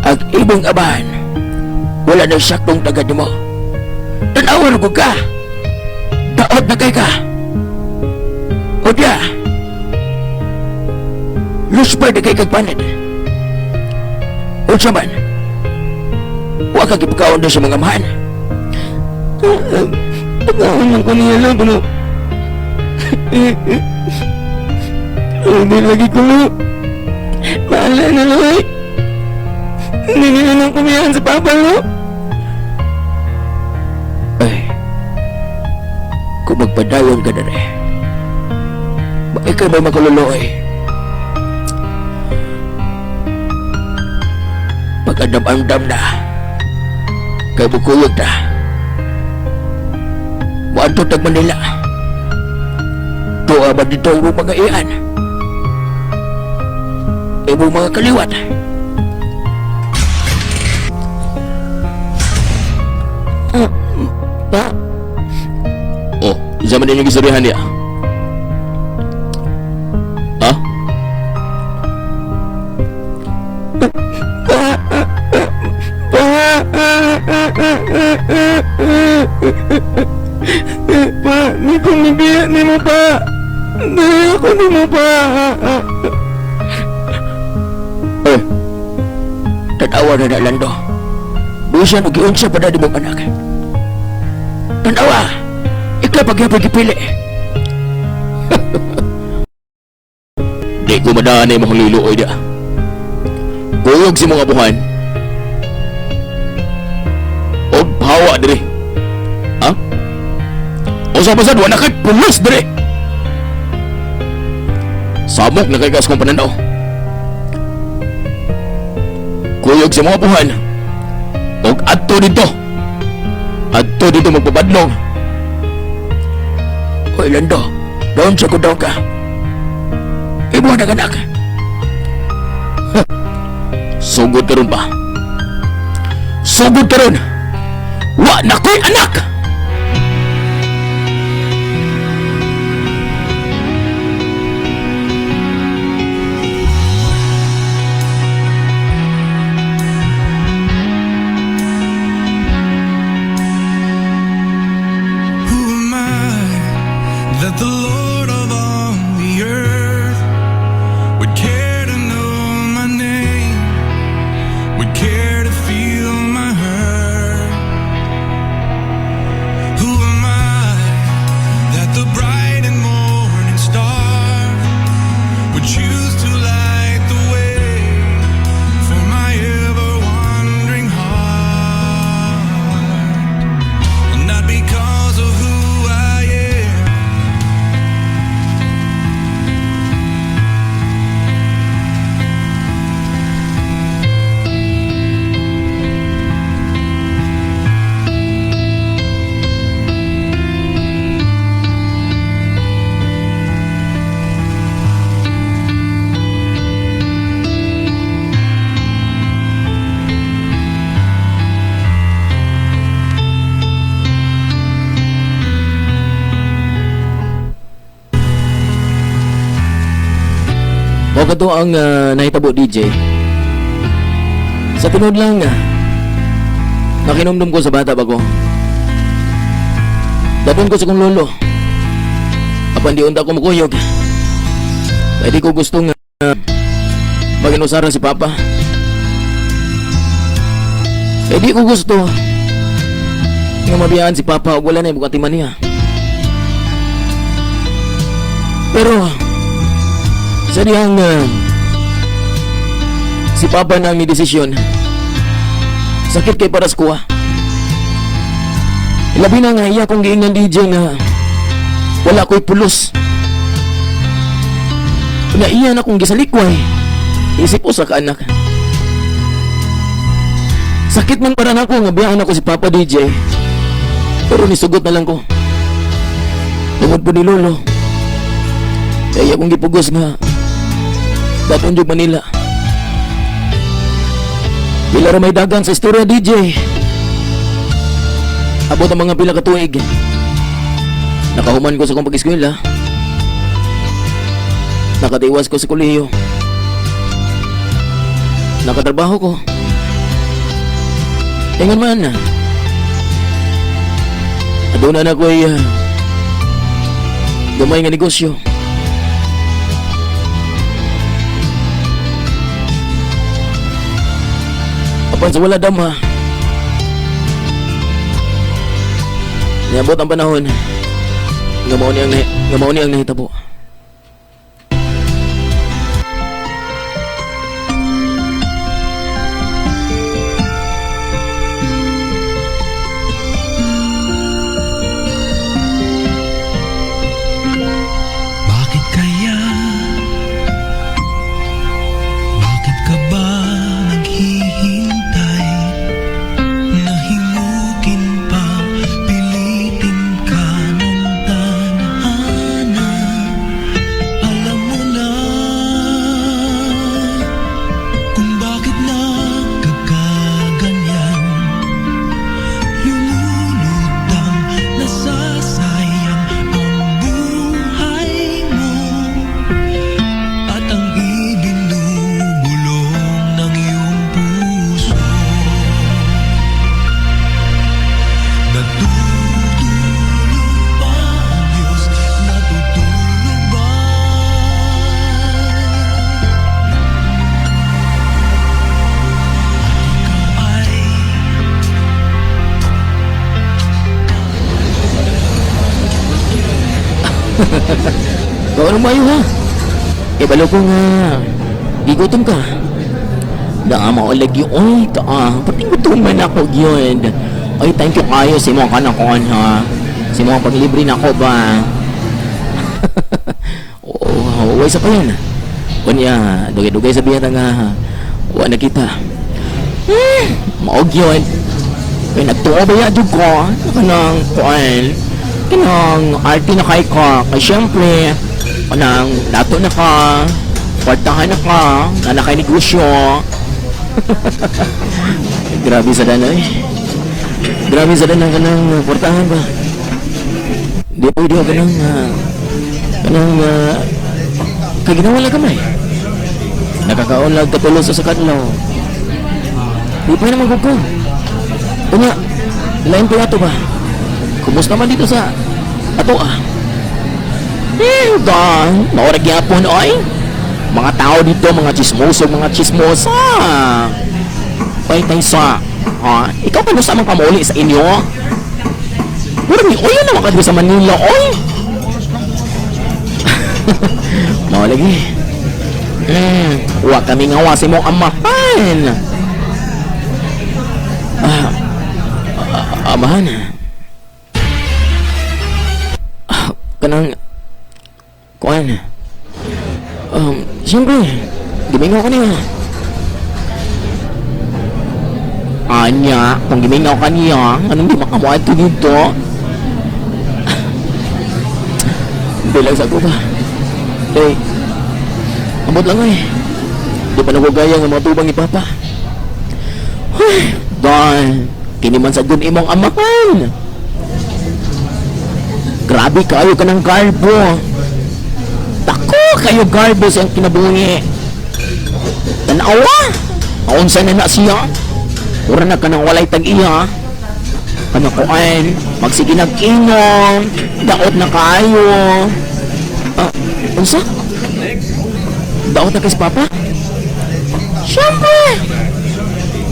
ang imong amahan, wala na saktong tagad nimo. Tanawan ko ka. Daot na kay ka. O diya, lusbay na kay kag panid. Unsa man, wa ka gipakaon na sa mga amahan. Pagkaon lang ko niya lo, pero hindi lagi ko lo. Bahala na lo eh. Hindi nila lang kumiyahan sa Papa lo. Ay, kung magpadayon ka na rin, ikay may makaluluoy. Pag-andam-andam na, kay bukuyog na, muadto tag Manila. Tuwa ba dito ang mga iyan? Imong mga kaliwat. Pa? Oh, zaman din yung gistoryahan niya. Ha? Pa! Pa! Pa, di ko mabiya ni mo, pa. Di ako ni mo, pa. Eh, tanawa na na, Lando. Bisan og giunsa pa na ni mong anak. Tanawa, ikaw pagyapon gipili. Di ko madaan na imong liluoy dia. Kuyog si mong abuhan. Og hawa diri. Ha? O sa pasad, wala kay pulos diri. Samok na kay gas kong pananaw. Kuyog sa mga abuhan. Og adto dito. Adto dito magpabadlong. Oy, Lando, doon sa kudaw ka. Imo na anak. Sugod karon ba? Sugod karon. Wa na ko'y anak. Who am I that the Lord of all the earth would care to know my name, would care to feel my hurt? Who am I that the bright and morning star would choose to light the way for my ever wandering heart? Not because of who I am. Mao kadto ang nahitabo, DJ. Sa tinuod lang, nakinumdum ko sa bata ba ko. Dadon ko sa kong lolo. Apan di unta ko mukuyog. Kaya di ko gustong maginusara si Papa. Kaya di ko gusto nga mabiyaan si Papa og wala na yung atiman niya. Pero sa dihang si Papa na ang desisyon, sakit kay para sa kuha. Labi na nga iya kong giingnan, DJ, nga wala ko'y pulos. Nga iya na kong gisalikway isip usa ka anak. Sakit man para nako nga biyaan ako si Papa, DJ. Pero nisugot na lang ko. Tungod po ni Lolo. Kaya akong gipugos nga Datong jud Manila. Pila ra may dagan sa istorya, DJ. Abot ang mga pila ka tuig. Nakahuman ko sa akong pag-eskwela. Nakatiwas ko sa kolehiyo. Nakatrabaho ko. Ingon man. Aduna na ko'y gamay nga negosyo. Apan sa wala dama, niabot ang panahon nga mao ni ang nahitabo. Bakit kaya? Bakit ka ba naghihintay? Nahimukin pa, pilitin ka ng tadhana. Alam mo na kung bakit nagkakaganyan. Lumulutang, nasasayang ang buhay mo at ang ibinubulong ng iyong puso. Natutulog ba ang Diyos? Natutulog ba? At ikaw ay Kaon mayo ha. Ibalo ko nga gigutom ka. Da mao lagi oy ta. Pati gutom man ako gyud. Ay, thank you kayo sa imong kanakon ha. Sa imong paglibre nako ba. Oo, way sa pa yan. Unya, dugay-dugay sa biya nga wa nakita. Mao gyud. Kay nagtuo ba ya jud ko? Kanang kuan. Kanang arte na kay ka. Kay syempre, kanang dato na ka, kwartahan na ka, na kay negosyo. Grabe sa danay. Grabe sa danang kanang kwartahan ba. Di pwede kanang kanang kay ginawa lang kamay. Nakakaon lang katulo sa sakadlaw. Di pa naman ko. Unya, lain pa ato ba? Kumusta man dito sa ato ah? Dan, maura gyapon oy. Mga tao dito, mga chismoso, mga chismosa. Pay tay sa. Ha? Ikaw pa sa mang pamuli sa inyo? Mura ni oy naman ka sa Manila, oy. Mao lagi. Wa kami nga wa sa imong amahan. Ah, amahan. Ah, kanang kuan. Siyempre, gimingaw ka niya. Anya, kung gimingaw ka niya, anong di makamuad ko dito? Hindi lang sa ko ba? Eh, ambot lang eh. Di pa nagugaya nga mga tubang ni Papa. Ay, Don, kini man sa dun imong amahan. Grabe kayo ka ng garbo. Tako kayo garbo sa iyang kinabuhi. Tanawa! Aunsa na na siya? Ura na ka nang walay tag-iya. Ano kuan? Magsige nag-inom. Daot na kayo. Ah, unsa? Daot na kay si Papa? Siyempre!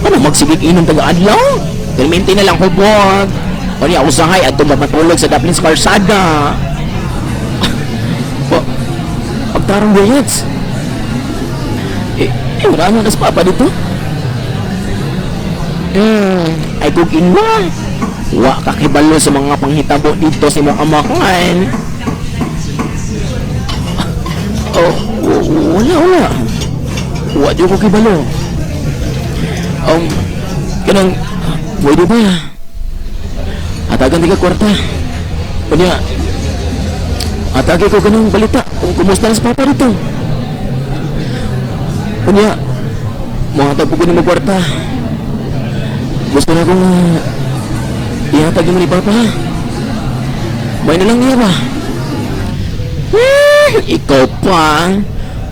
Ano magsige inom taga-adlaw? Permente na lang hubog. O niya, usahay at matulog sa Daplins Karsada. Pagtarong bullets. Eh, wala na sa Papa dito. Ay kung ingon. Wa kakibalo sa mga panghitabo dito sa imong amahan. Oh, wala, wala. Wa di ko kibalo. Kanang, pwede ba? Hatagan di ka kwarta. Kunya, hatagin ko kanang balita kung kumusta na sa papa dito. Kunya, muhatag po ko ni mo kwarta. Gusto na akong ihatag mo ni papa. May na lang niya ba? Ikaw pa.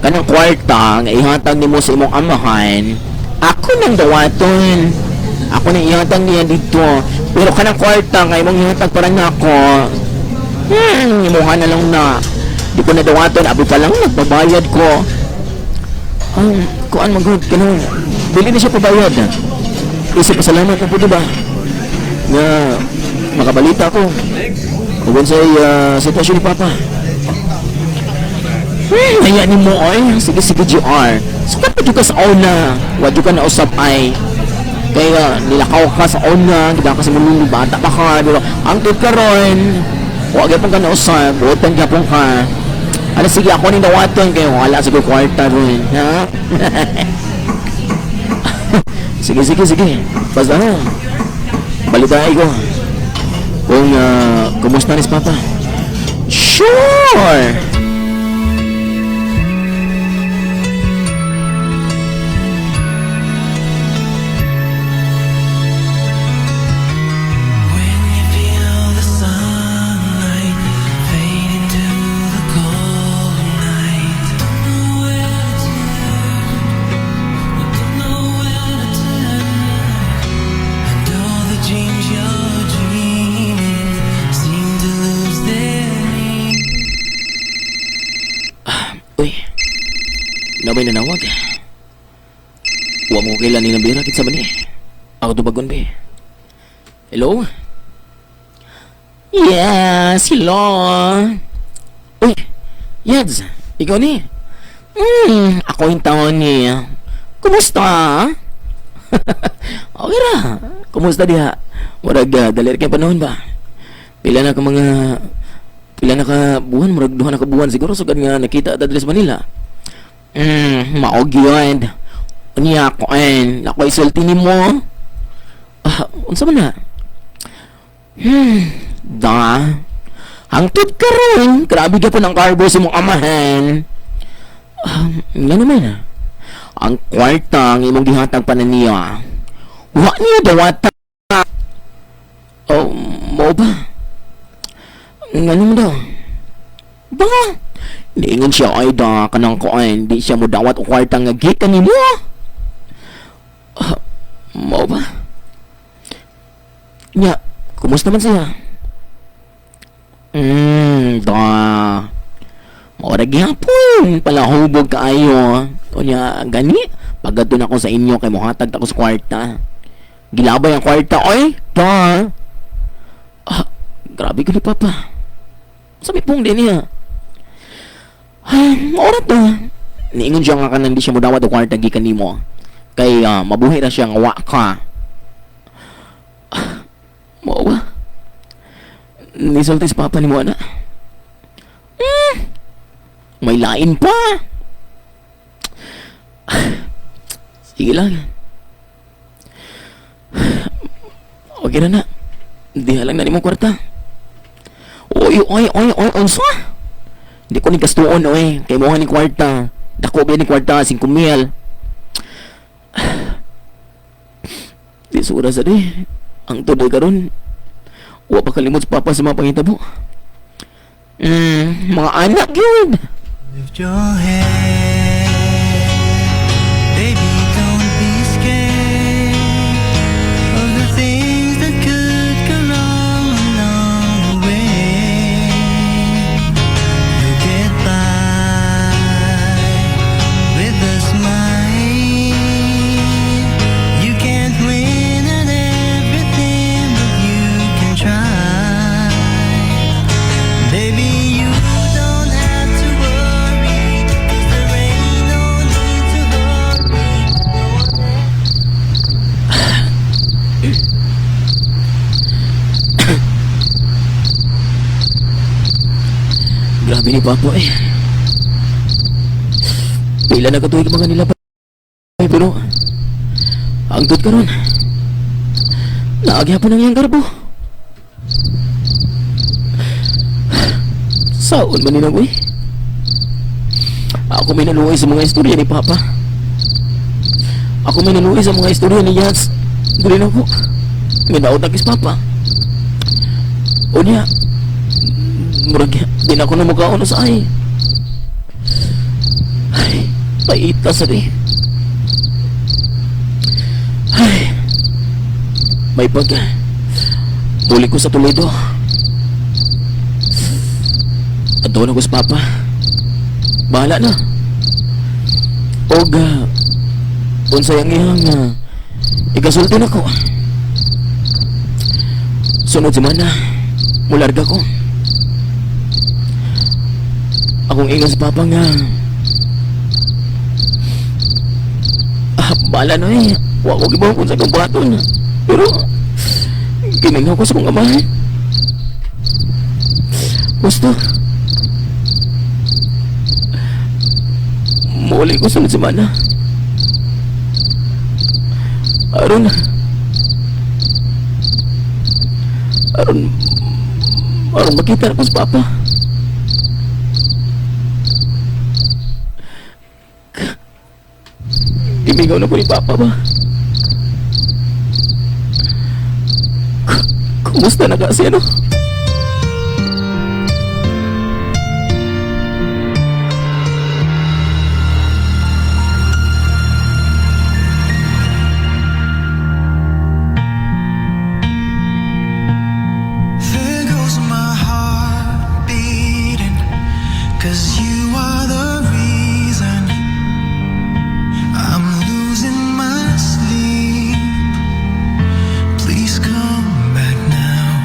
Kanang kwarta nga ihatag nimo sa imong amahan, ako nang dawaton. Ako nang ihatag niya dito. Pero kanang kwarta nga imong ihatag para nako, imuha na lang na. Di ko na dawaton, abi pa lang nagbabayad ko. Kuan magud kanang dili na siya pabayad. Isip pasalamat na po, diba? Nga makabalita ko. Kung sa sitwasyon ni Papa. Kaya ni mo ay. Sige, sige, GR. Sukat pa ka sa una. Wadyo ka na usap ay. Kaya nilakaw ka sa una. Gida ka sa mulong bata pa ka. Diba? Ang tut karon. Huwag pong ka na usap. Buotan ka pong ka. Ano, sige, ako ni dawaton. Kaya wala siguro kwarta rin. Ha? Sige, sige, sige. Basta na. Balitain ko kung kumusta ni si Papa. Sure! When you feel the sunlight fade into the cold night, don't know where to turn, you don't know where to turn, and all the dreams you're dreaming seem to lose their meaning. Uy, namay nanawag. Wa mo kailan ni nabira kinsa man ni. Ako tubagon be. Hello? Yes, hello. Uy, Yads, ikaw ni. Ako yung taon ni. Kumusta? Okay ra. Kumusta diha? Murag dali ra kay panahon ba? Pila na ka mga pila na ka buwan, murag duha na ka buwan siguro sugad nga nakita ta diri sa Manila. Mao gyud. Unya ko en, ako isulti nimo. Ah, unsa man na? Da. Hangtod karon, grabe gyapon ang karbo sa imong amahan. Ah, nga naman ah. Ang kwarta ang imong gihatag pa na niya. Wa niya dawata. Oh, mao ba? Nga naman daw. Ba? Niingon siya ay da kanang kuan, di siya mo dawat og kwarta nga gikan nimo. Ah, mao ba? Nya, kumusta man siya? Da. Mao ra gihapon palahubog kaayo. Unya gani pagadto na ako sa inyo kay mohatag ta ko sa kwarta. Gilabay ang kwarta oy. Da. Ah, grabe ko ni Papa. Sabi pong din niya. Ay, mao ra to. Niingon siya nga kanang di siya modawat og kwarta gikan nimo. Kay mabuhi ra siya nga wa ka. Ah, mao ba? Nisulti si Papa nimo ana. May lain pa. Sige lang. Okay na na. Diha lang na nimo kwarta. Oy, oy, oy, oy, unsa? Di ko ni gastuon, oy. Kay mo ni kwarta. Dako ba ni kwarta, 5,000. Di sura sa di. Ang tuloy karon. Wa pa kalimot sa Papa sa mga pangitabo. Mga anak yun. Lift your head, baby, don't be scared of the things that could go wrong along the way. You'll get by with a smile. You can't win at everything, but you can try. Baby, you don't have to worry, 'cause there ain't no need to hurry. No one Grabe ni Papa eh. Pila na katuig mga nila pa. Pero hangtod karon, naa gyapon ang iyang garbo. Saon man ni eh. Ako may naluoy sa mga istorya ni Papa. Ako may naluoy sa mga istorya ni Yats. Dili na ko. Nga daot na kis Papa. Unya, murag di na ako na mukaon sa ay. Ay, paita sa di. Ay, may pag muli ko sa Toledo. Adto na ko sa Papa. Bahala na. Og unsay ang iyang ikasulti nako. Sunod semana, mularga ko. Akong ingon sa Papa nga, bahala na eh. Wa ko gibaw kung sa akong buhaton. Pero, gimingaw ko sa akong amahan. Gusto. Muli ko sunod semana. Aron makita ko sa Papa. Gimingaw na ko ni Papa ba? Kumusta na kasi ano? There goes my heart beating, 'cause you are the reason I'm losing my sleep. Please come back now.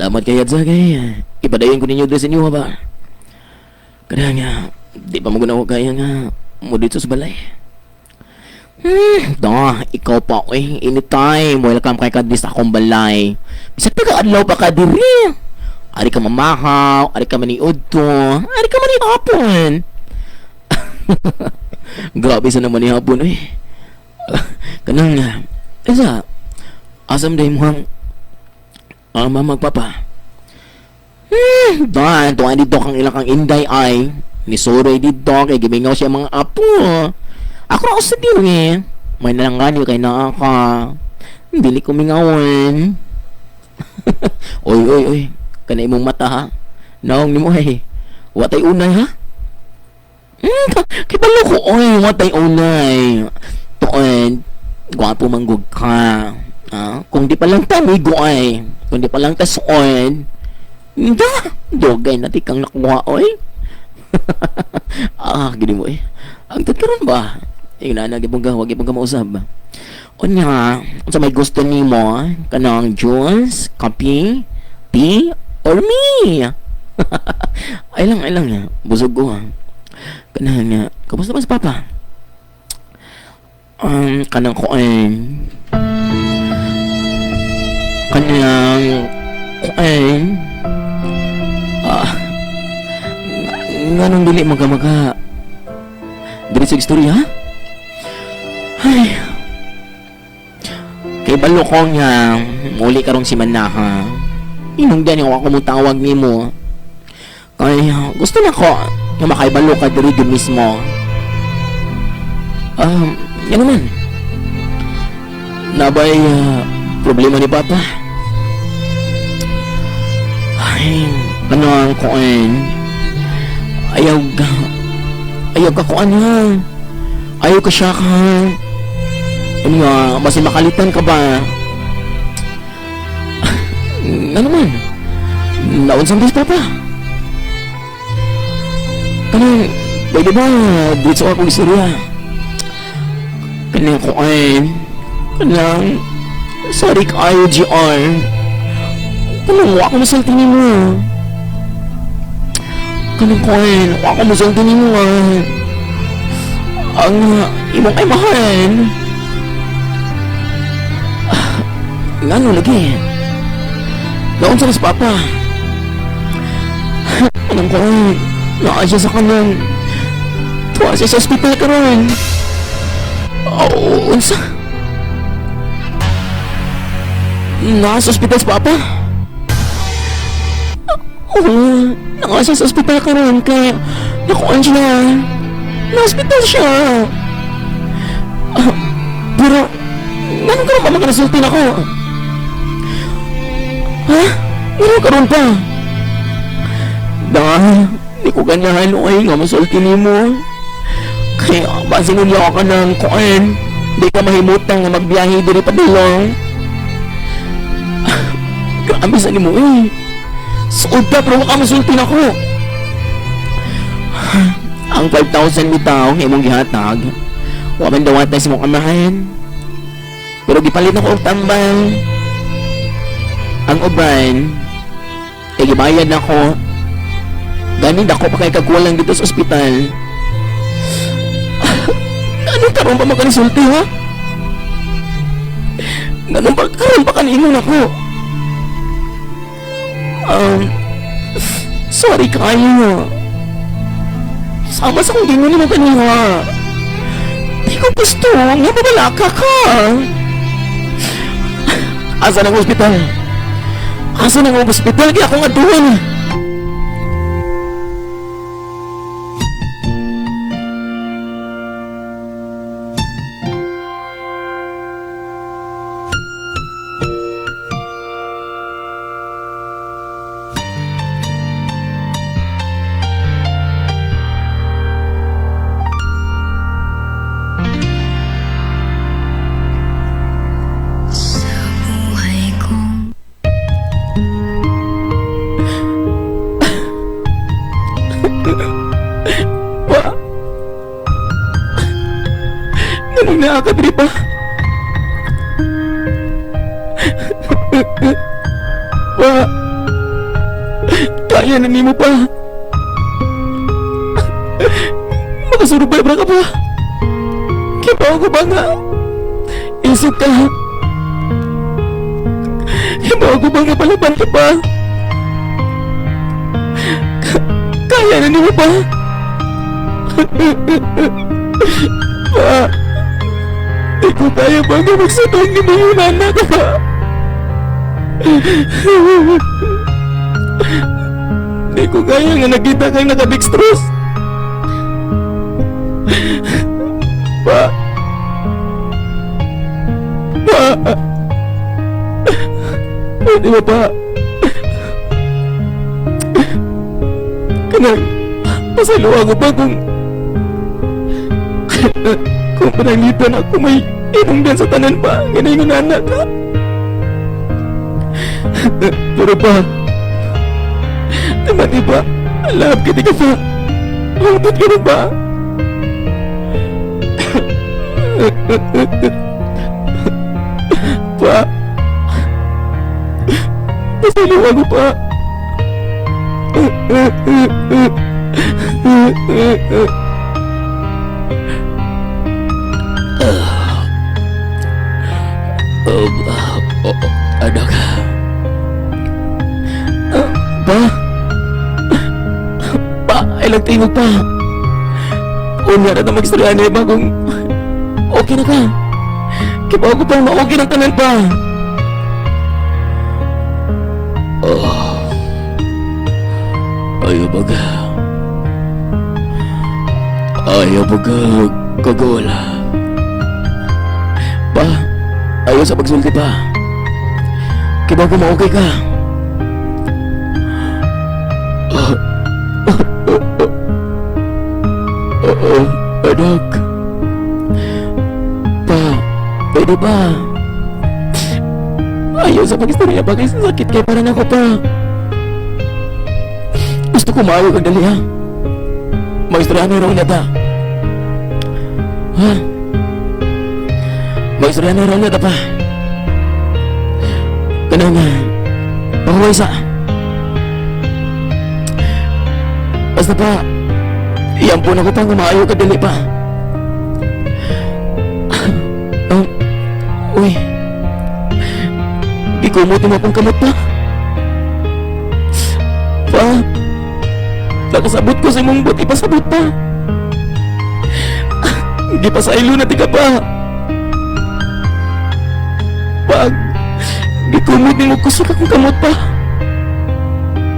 Salamat kay Adza kay ipadayon ko ninyo diri sa inyo ba. Kaya nga, di pa mo guna ko kaya nga mo dito sa balay. Da, ikaw pa oy, anytime welcome kay ka diri sa akong balay. Bisag pa ka adlaw pa ka diri. Ari ka mamahaw, ari ka maniudto, ari ka manihapon. Grabe sa naman ni hapon oy. Kanang isa asam day mo ang mama ug papa. Dan, tuwan dito kang ilang kang inday ay. Ni Soroy dito kay gimingaw siya mga apo. Ako ra sa diri. May nalangani kay naa ka. Dili ko mingawan. Oy, oy, oy. Kana imong mata ha. Naong nimo ay. Watay unay ha. Kibalo ko oy, watay unay. Tuon, gwapo manggug ka. Ah, kung di pa lang ta migo ay. Kung di pa lang ta suon. Da, dugay na ti kang nakuha oy. Ah, gini mo eh. Ang karon ba? Ingna na gibong ka, wag gibong ka mausab. Unya, unsa may gusto nimo? Kanang juice, kape, tea, or me? Ay lang, ay lang. Busog ko ha. Kanang nga, kamusta ba si Papa? Kanang kuan. Kanang kuan. Ah, nganong dili magamaga diri sa istorya? Ay, kay balo ko nga muli karong si Manaha. Inong gani ako mo tawag nimo. Kay gusto na ko nga makaibalo ka diri gyud mismo. Yan naman. Nabay problema ni Papa. Ay, ano ang kuan? Ayaw ka. Ayaw ka kuan ha. Ayaw ka siya ka. Ano nga, basta makalitan ka ba? Ano man? Naunsang bis, Papa? Kanang, pwede ba dito ako istorya? Kanang kuan. Kanang, sorry kaayo, GR. Kanang, wa ko masulti nimo. Kanang kuan, wa ko masulti nimo ah. Ang imong ay mahal. Ngano lagi? Naunsa na si Papa? Anong kuan? Naa siya sa kanang tuwa siya sa ospital karon. Oh, unsa? Naa sa ospital si Papa? Oo, naa siya sa ospital karon kay nakuan siya. Na ospital siya. Pero ngano karon pa makaresulti nako? Ha? Ngano karon pa? Dahil di ko ganahan oy nga masulti nimo. Kaya basin unya ka ng kuan. Di ka mahimutang nga magbiyahe diri padulong. Grabe sa nimo eh. Suod ka pero wa ka masulti nako. Ang 5,000 bitaw nga imong gihatag, wa man dawatan sa imong amahan. Pero gipalit nako og tambal. Ang uban kay gibayad nako. Gani dako pa kay kagkulang dito sa ospital. Ano karon pa makanisulti ha? Ganun pa karon pa kanino nako? Sorry kayo. Sama sa kong gingon mo kanina. Di ko gusto nga babalaka ka. Asa ng ospital? Asa ng ospital? Kaya akong aduan. Sa buhay kong Kaya na nimo pa. Makasurvive ra ka pa. Kibaw ko ba nga? Isip ka. Kibaw ko ba nga palaban ka pa? Kaya na nimo pa. Pa, di ko kaya ba nga magsabang ni mo yung anak pa? Di ko kaya nga nakita kang nakadextrose. Pa. Pa. Pwede ba pa? Kanang pasayloa ko ba kung pananglitan ako may inungdan sa tanan pa, ganay nga anak ka. Pero pa, tama di ba? Love ka di ka pa. Hangtod ka na ba? Pa, pasayloa ko pa. Anak. Pa? Pa, ay lang tingog pa. Unya na mag-istorya niya ba kung okay na ka? Kibaw ko pa, ma-okay na tanan pa. Oh. Ayaw baga. Ayaw baga, kagol. Pa, ayaw sa pagsulti pa. Kibaw ko ma-okay ka. Oo, anak. Pa, pwede ba? Ayaw sa pag-istorya pa kasi sakit kay parang ako pa. Gusto ko maayo kag dali ha. Mag-istorya na raw niya ta. Ha? Mag-istorya na raw niya ta pa. Kanang pahuway sa. Basta pa, iyampun ako pa nga maayo ka dali pa. Oh, uy. Gikumot mo akong kamot pa. Pa, nakasabot ko sa imong buti pasabot pa. Di pa sa ilo na tika pa. Pag gikumot nimo kusog akong kamot pa.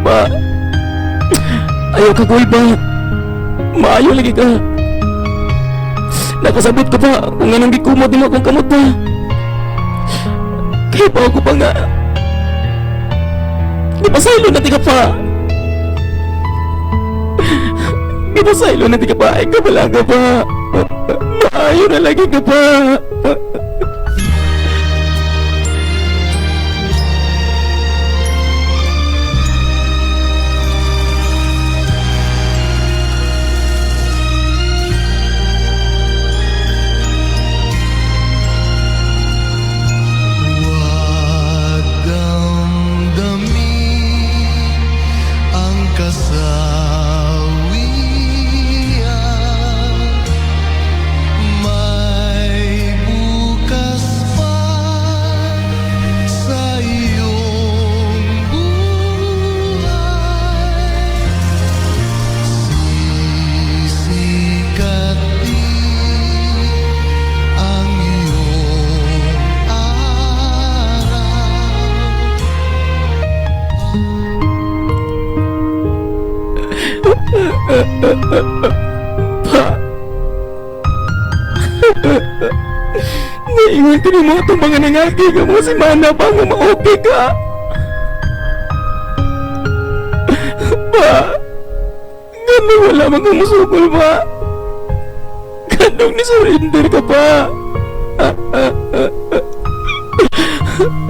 Pa, ayaw ka goy ba? Maayo lagi ka. Nakasabot ko pa kung anong gikumot nimo akong kamot pa. Kaya pa ako pa nga. Di pa sa ilo na tika pa. Di pa sa ilo na tika pa. Ay kabalaga pa. Maayo na lagi ka pa. Huwag damdamin ang kasawian. May bukas pa sa iyong buhay. Sisikatin ang iyong araw. Pa. Naiwan ka ni mo itong mga nangaki ka mo si Mana pa nga ma-okay ka. Pa. Ganun wala mang umusukol pa. Ganun ni surrender ka pa.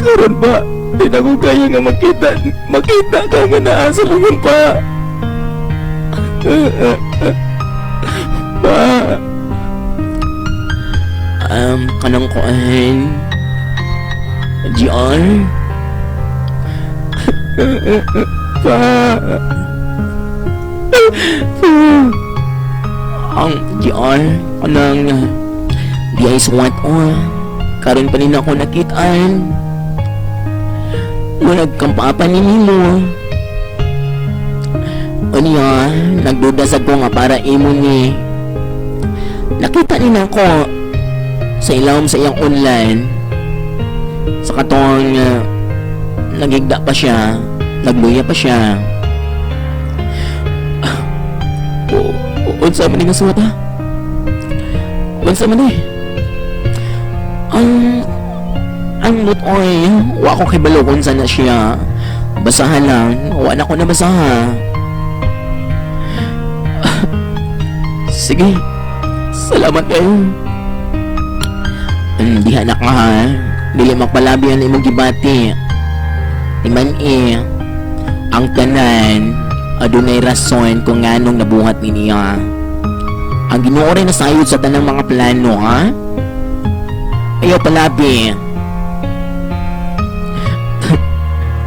Karon ba, di na ko kaya nga makita ka nga naa sa lungon pa. Pa. Kanang kuan. GR. Papa. Ang GR, anang di ay suwat o. Karon pa nila ako nakitaan. Murag kang papa ni nimo. Unya, nagduda sa ko nga para imo ni. Nakita ni nako sa ilawom sa iyang online. Sa katong nagigda pa siya, nagluya pa siya. Unsa man ni nga suwat ha? Unsa man ni? Ang lutoy, wa ko kibalo kung saan na siya. Basahan lang, wa na ko nabasaha. Sige, salamat kayo. Diha na ka ha. Dili magpalabi ang imong gibati. Iman ang tanan adunay rason kung nganong nabuhat ni niya. Ang Ginoo rin nasayod sa tanang mga plano ha. Ayaw palabi.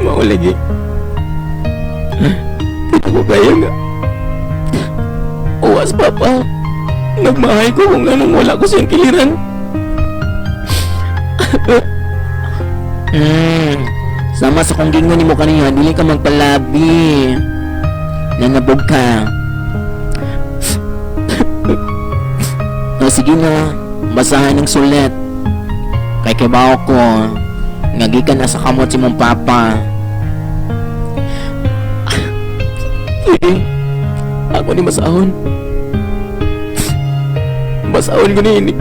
Mao lagi. Dito ko kaya nga. Uwas, Papa. Nagmahay ko kung anong wala ko siyang kiliran. Sama sa kong gingon nimo kaniya, dili ka magpalabi. Nanabog ka. O, sige na, basahan ng sulat. Kay kibaw ko, nga gikan na sa kamot si mong papa. Sige, ako ni basahon. Basahon ko ni ini.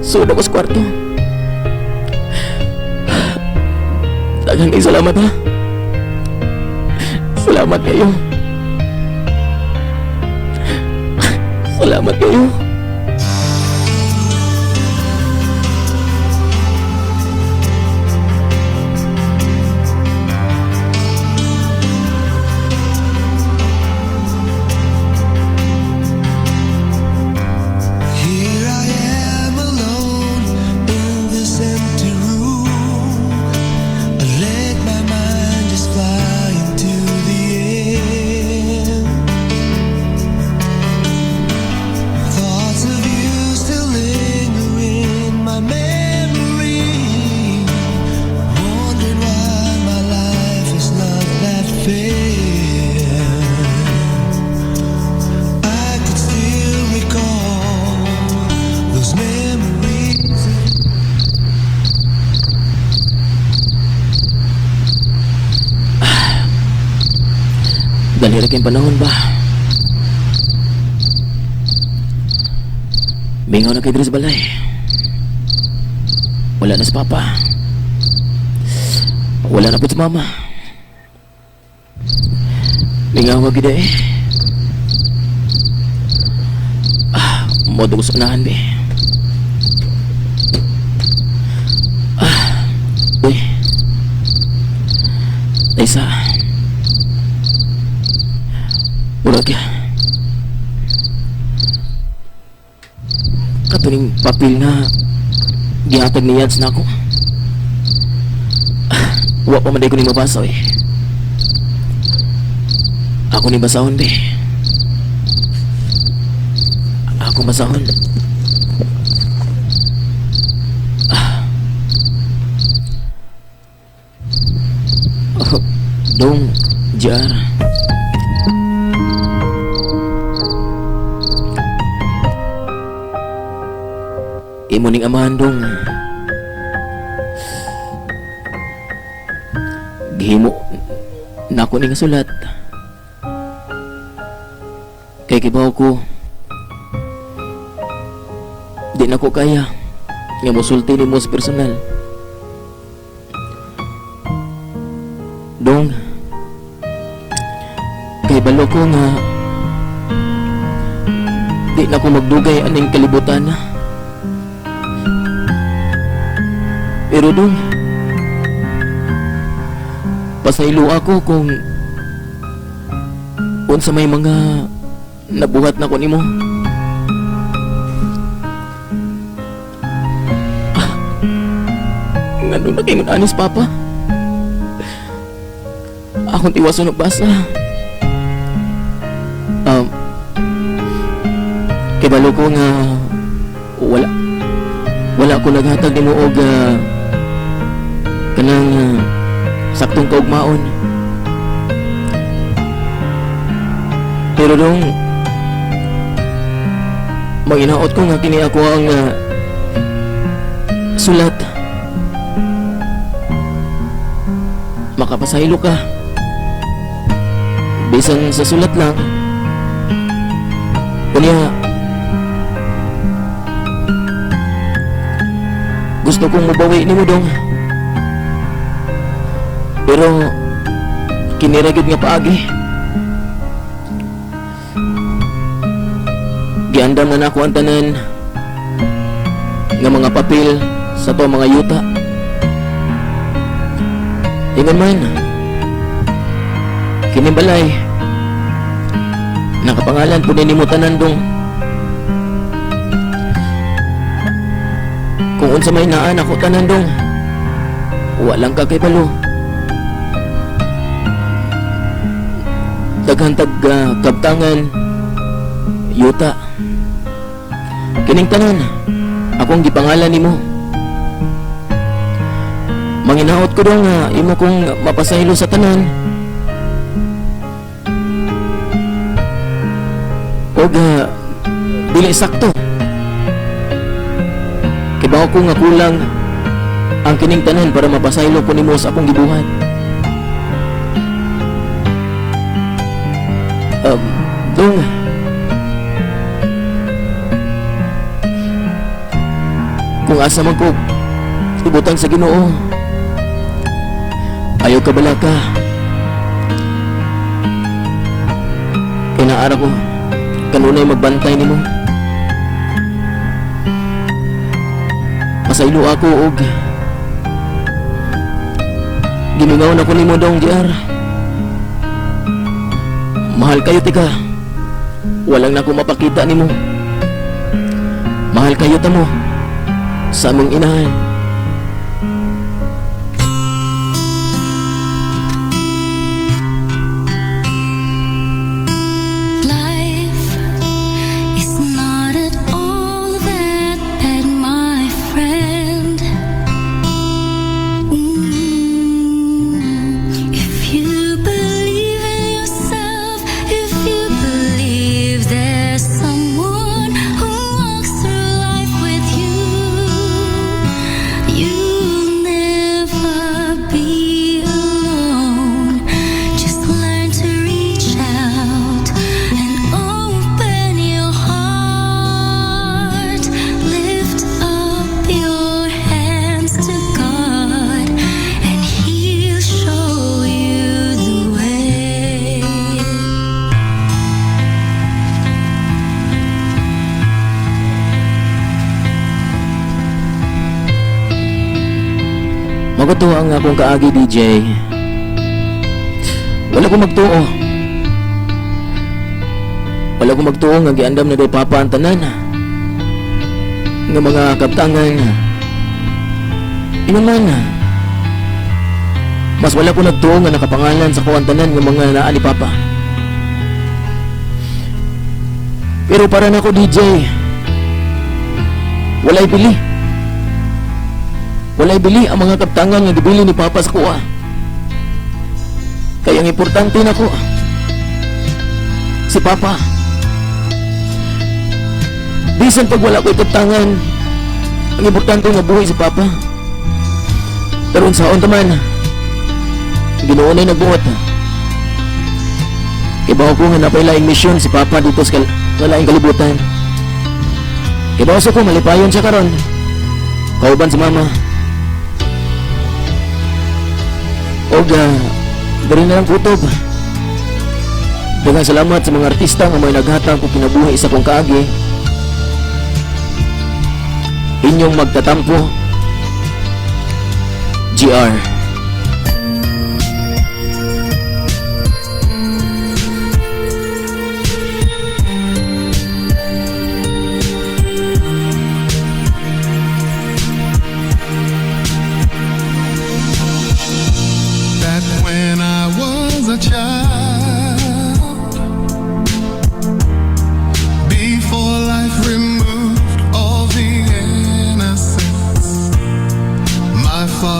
Sud ako sa kwarto. Daghang salamat ha. Salamat kayo. Salamat kayo. Here I am alone in this empty room. I let my mind just fly into the air. Thoughts of you still linger in my memory. Wondering why my life is not that fair. I could still recall those memories. Dali ra kayong panahon ba? Mingaw na kay diri sa balay. Wala na si Papa. Wala na po si Mama. Mingaw ka gid eh. Modo ko sa unahan be. Uy. Taysa. Murag katuning papel nga gihatag ni Yads nako. Wa pa man day ko ni mabasa eh. Ako ni basahon be. Ako basahon. Oh, dong, jar. Imo ning amahan dong. Gihimo nako ning sulat. Kay kibaw ko di nako kaya nga mosulti nimo sa personal. Dong, kay balo ko nga di nako magdugay aning kalibutan. Pero dong, pasaylo ako kung unsa may mga nabuhat na ko nimo. Ngano na kay anis, Papa? Akong tiwason og basa. Kibalo ko nga wala ko naghatag nimo og kanang saktong kaugmaon. Pero dong, manginaot ko nga kini ako ang sulat, makapasaylo ka. Bisan sa sulat lang. Unya, gusto kong mubawi nimo, dong. Pero kini ra gyud nga paagi. Giandam na nako ang tanan nga mga papel sa to mga yuta. Ingon man, kini balay nakapangalan po ni nimo tanan, dong. Kung unsa may naa nako tanan, dong. Walang ka kay balo. Daghan tag kabtangan, yuta. Kining tanan akong gipangalan nimo. Manginaot ko, dong, nga imo kong mapasaylo sa tanan. Og dili sakto. Kibaw ko nga kulang ang kining tanan para mapasaylo ko nimo sa akong gibuhat. Dong, kung asa man ko ibutang sa Ginoo, ayaw ka balaka. Kay naara ko, kanunay magbantay nimo. Pasaylo ako og gimingaw na ko nimo, dong JR. Mahal kayo tika. Walang na ko mapakita nimo. Mahal kayo ta mo sa among inahan. Life is not at all that bad, my friend. If you believe in yourself, if you believe there's someone who walks through life with you, you'll never be alone. Just learn to reach out and open your heart. Lift up your hands to God, and He'll show you the way. Mao to ang akong kaagi, DJ. Wala ko magtuo. Wala ko magtuo nga giandam na kay Papa ang tanan nga mga kabtangan. Ingon man, mas wala ko nagtuo nga nakapangalan sa ko ang tanan nga mga naa ni Papa. Pero para nako, DJ, walay bili. Walay bili ang mga kabtangan nga gibili ni Papa sa kuha. Kaya ang importante nako, si Papa. Bisan pag wala ko'y kabtangan, ang importante nga buhi si Papa. Pero unsaon ta man, Ginoo na'y nagbuot. Kibaw ko nga napay laing misyon si Papa dito sa laing kalibutan. Kibaw sa ko malipayon siya karon, kauban si Mama. Og diri na lang kutob. Daghang salamat sa mga artista nga may naghatag og kinabuhi sa akong kaagi. Inyong magtatampo, GR. Back when I was a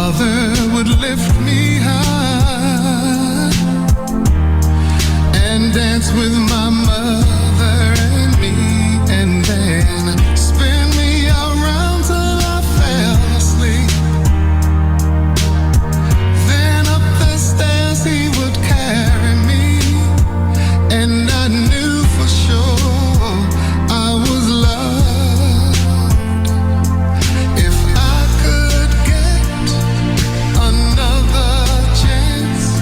Father would lift me high and dance with my mother and me, and then spin me around till I fell asleep. Then up the stairs he would carry me, and I knew for sure I was loved. If I could get another chance,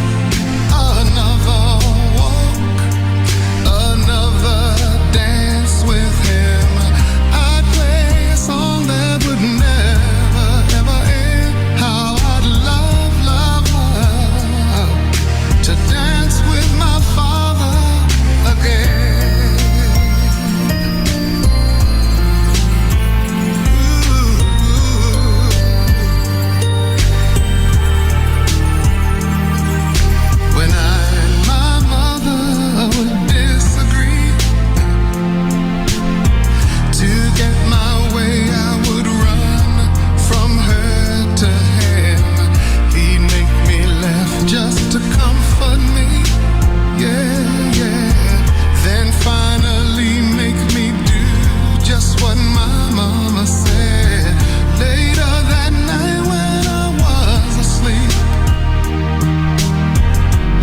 another walk, another dance with him, I'd play a song that would never, ever end. How I'd love, love, love to dance with my father again. Ooh. When I and my mother would disagree, to get my way, I would run from her to him. He'd make me laugh just to comfort me. Yeah. Then finally make me do just what my mama said. Later that night when I was asleep,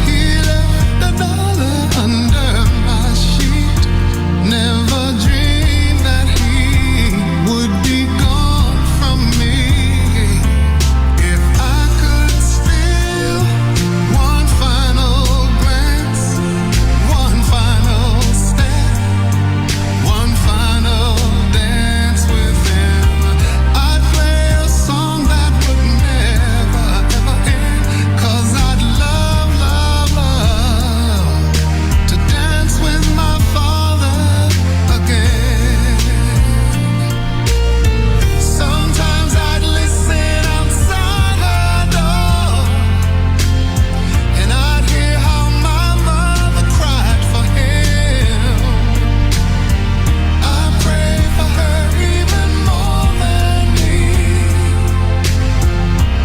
he left $1 under my sheet. Never dreamed that he would be gone from me. If I could steal one final glance, one final step, one final dance with him, I'd play a song that would never, ever end. 'Cause I'd love, love, love to dance with my father again. Sometimes I'd listen outside the door, and I'd hear how my mother cried for him. I pray for her even more than me.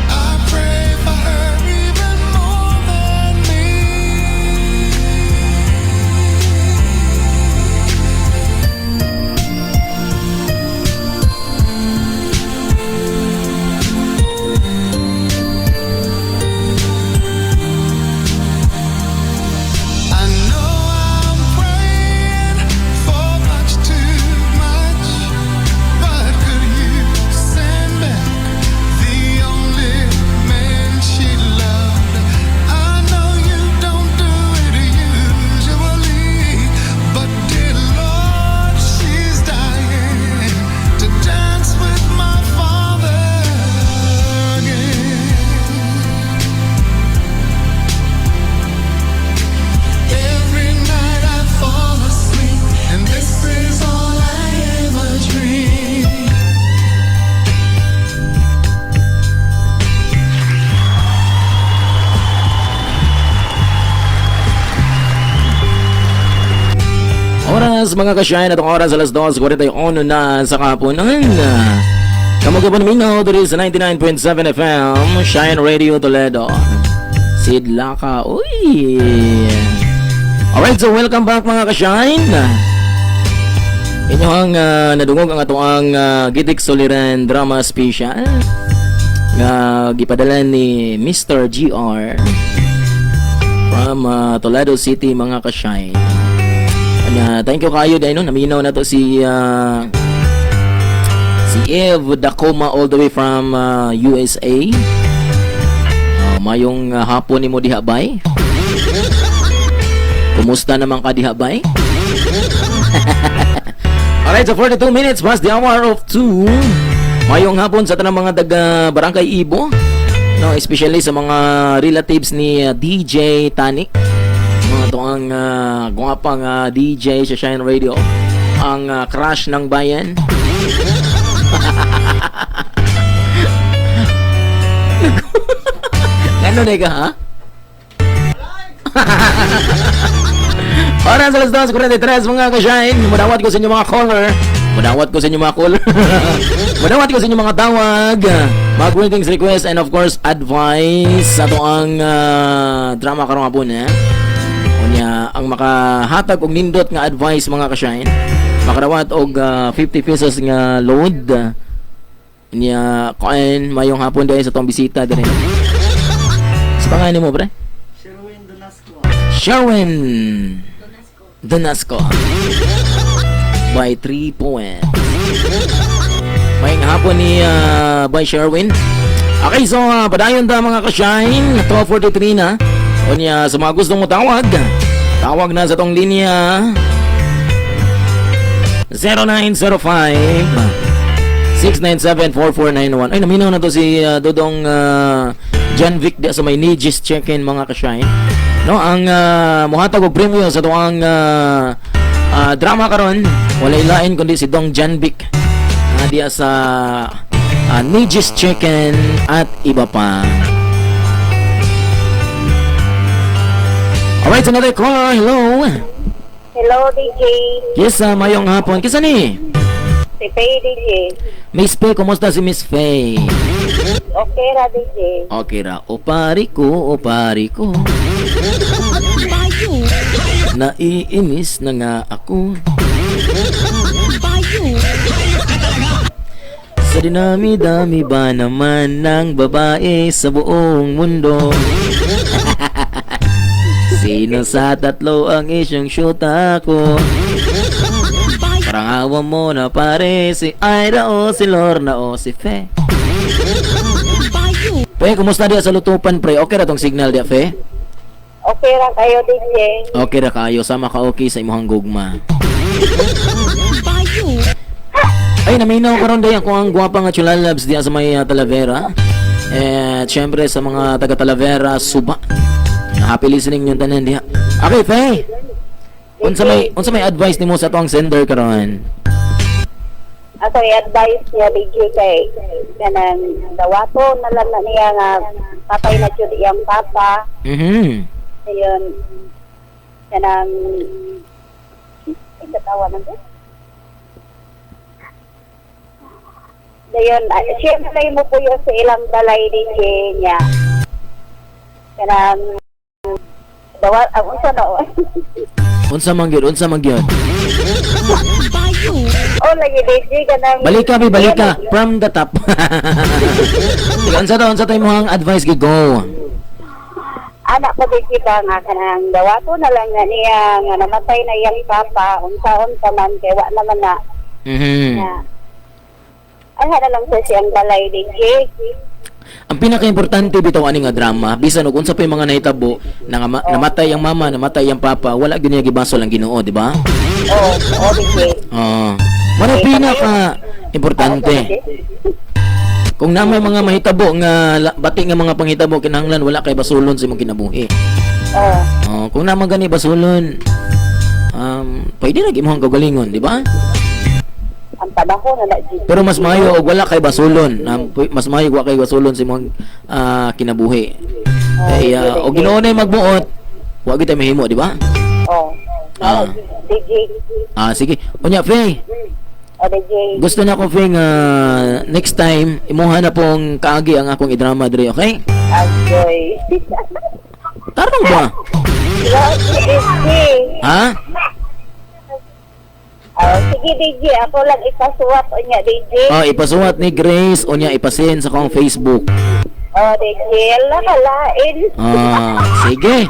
I pray for her even more than me. I know I'm praying for much too much, but could you send back the only man she loved? I know you don't do it usually, but dear Lord, she's dying to dance with my father again. Every night I fall asleep, and this is all I ever dream. Oras, mga ka-shine, atong oras, alas 2:41 na sa kapunan. Kamo gyapon minaw diri sa 99.7 FM, Shine Radio Toledo. Sidlaka, uy! Alright, so welcome back, mga ka-shine. Inyo ang nadungog ang atoang Gitik Suliran Drama Special nga gipadala ni Mr. GR from Toledo City, mga ka-shine. Anya, thank you kayo dahil no, naminaw na to si Eve Dacoma all the way from USA. Mayong hapon nimo diha, bay. Kumusta naman ka diha, bay? Alright, so 42 minutes past the hour of 2. Mayong hapon sa tanang mga taga Barangay Ibo. No, especially sa mga relatives ni DJ Tani. Mga to ang gwapang DJ sa Shine Radio. Ang crush ng bayan. Ano na ka, ha? Oras, alas 2:43, mga ka-shine. Mudawat ko sa inyo mga caller. Madawat ko sa inyo mga call. Madawat ko sa inyo mga tawag. Mga greetings, request, and of course, advice sa ato ang drama karong hapon, eh. Unya, ang makahatag og nindot nga advice, mga ka-shine, makadawat og 50 pesos nga load. Nya, kuan, mayong hapon dahil sa atong bisita dire. Sa pangalan mo, pre? Sherwin Donasco. Sherwin Donasco. By 3 points. Mayong hapon ni by Sherwin. Okay, so padayon ta, mga ka-shine. 12:43 na. Unya, sa mga gustong mo tawag, tawag na sa tong linya 0905 697-4491. Ay, naminaw na to si Dodong John Vic di sa may Nijis Chicken, mga ka-shine. No, ang muhatag og premyo sa tuang drama karon, walay lain kundi si Dong John Vic diya sa Nijis Chicken at iba pa. Alright, another caller. Hello. Hello, DJ. Yes, mayong hapon. Kisa ni? Si Faye, DJ. Miss Faye, kumusta si Miss Faye? Okay ra, DJ. Okay ra. O pari ko, o pari ko. Naiinis na nga ako. Sa dinami-dami ba naman ng babae sa buong mundo? Sino sa tatlo ang isyong syuta ko? Parang awa mo na, pare, si Ira o si Lorna o si Fe. Pre, kumusta diya sa Lutupan, pre? Okay ra tong signal diya, Fe? Okay ra kayo, DJ. Okay ra kayo, sama ka okay sa imong gugma. Ay, naminaw karon day ako ang gwapa nga chulalabs diya sa may Talavera. Eh, syempre sa mga taga Talavera, Suba. Happy listening yung tanan diha. Okay, Fe. Unsa may advice nimo sa atong sender karon? Ako i-advise niya, DJ, kay kanang dawato na lang na niya nga patay na jud iyang papa. Ayun, kanang ay katawa na ba? Dayon, siya na lang mo puyo sa ilang balay, DJ, niya. Kanang dawa ang unsa na Unsa man gyud, unsa man gyud? Oh, lagi, DJ, kanang Balika bi, balika from the top. Sige, unsa to imong advice, gi go? Anak ko, DJ, ba nga kanang dawato na lang nga niya nga namatay na iyang papa, unsaon pa man kay wa naman na na ay na lang sa siyang balay, DJ. Ang pinaka-importante bitaw ani nga drama, bisan og unsa pa yung mga nahitabo, na nga namatay ang mama, namatay ang papa, wala gyud niya gibasol ang Ginoo, di ba? Oh, DJ. Oo. Mao pinaka importante. Kung na may mga mahitabo nga bati nga mga panghitabo, kinahanglan wala kay basulon sa imong kinabuhi. Oh. Oh, kung na man gani basulon, pwede ra imong kaugalingon, di ba? Ang panahon na na, DJ. Pero mas maayo og wala kay basulon, mas maayo wa kay basulon sa imong kinabuhi. Kay og Ginoo na magbuot, wa gyud tay mahimo, di ba? Oh. DJ. Ah, sige. Unya, Faye, Oh, DJ. Gusto na ko, Faye, nga next time imuha na pong kaagi ang akong idrama diri, okay? Agoy. Tarong ba? DJ. Ha? Oh, sige, DJ, ako lang ipasuwat unya, DJ. Oh, ipasuwat ni Grace unya ipasend sa akong Facebook. Oh, DJ, ala kalain. Ah, sige.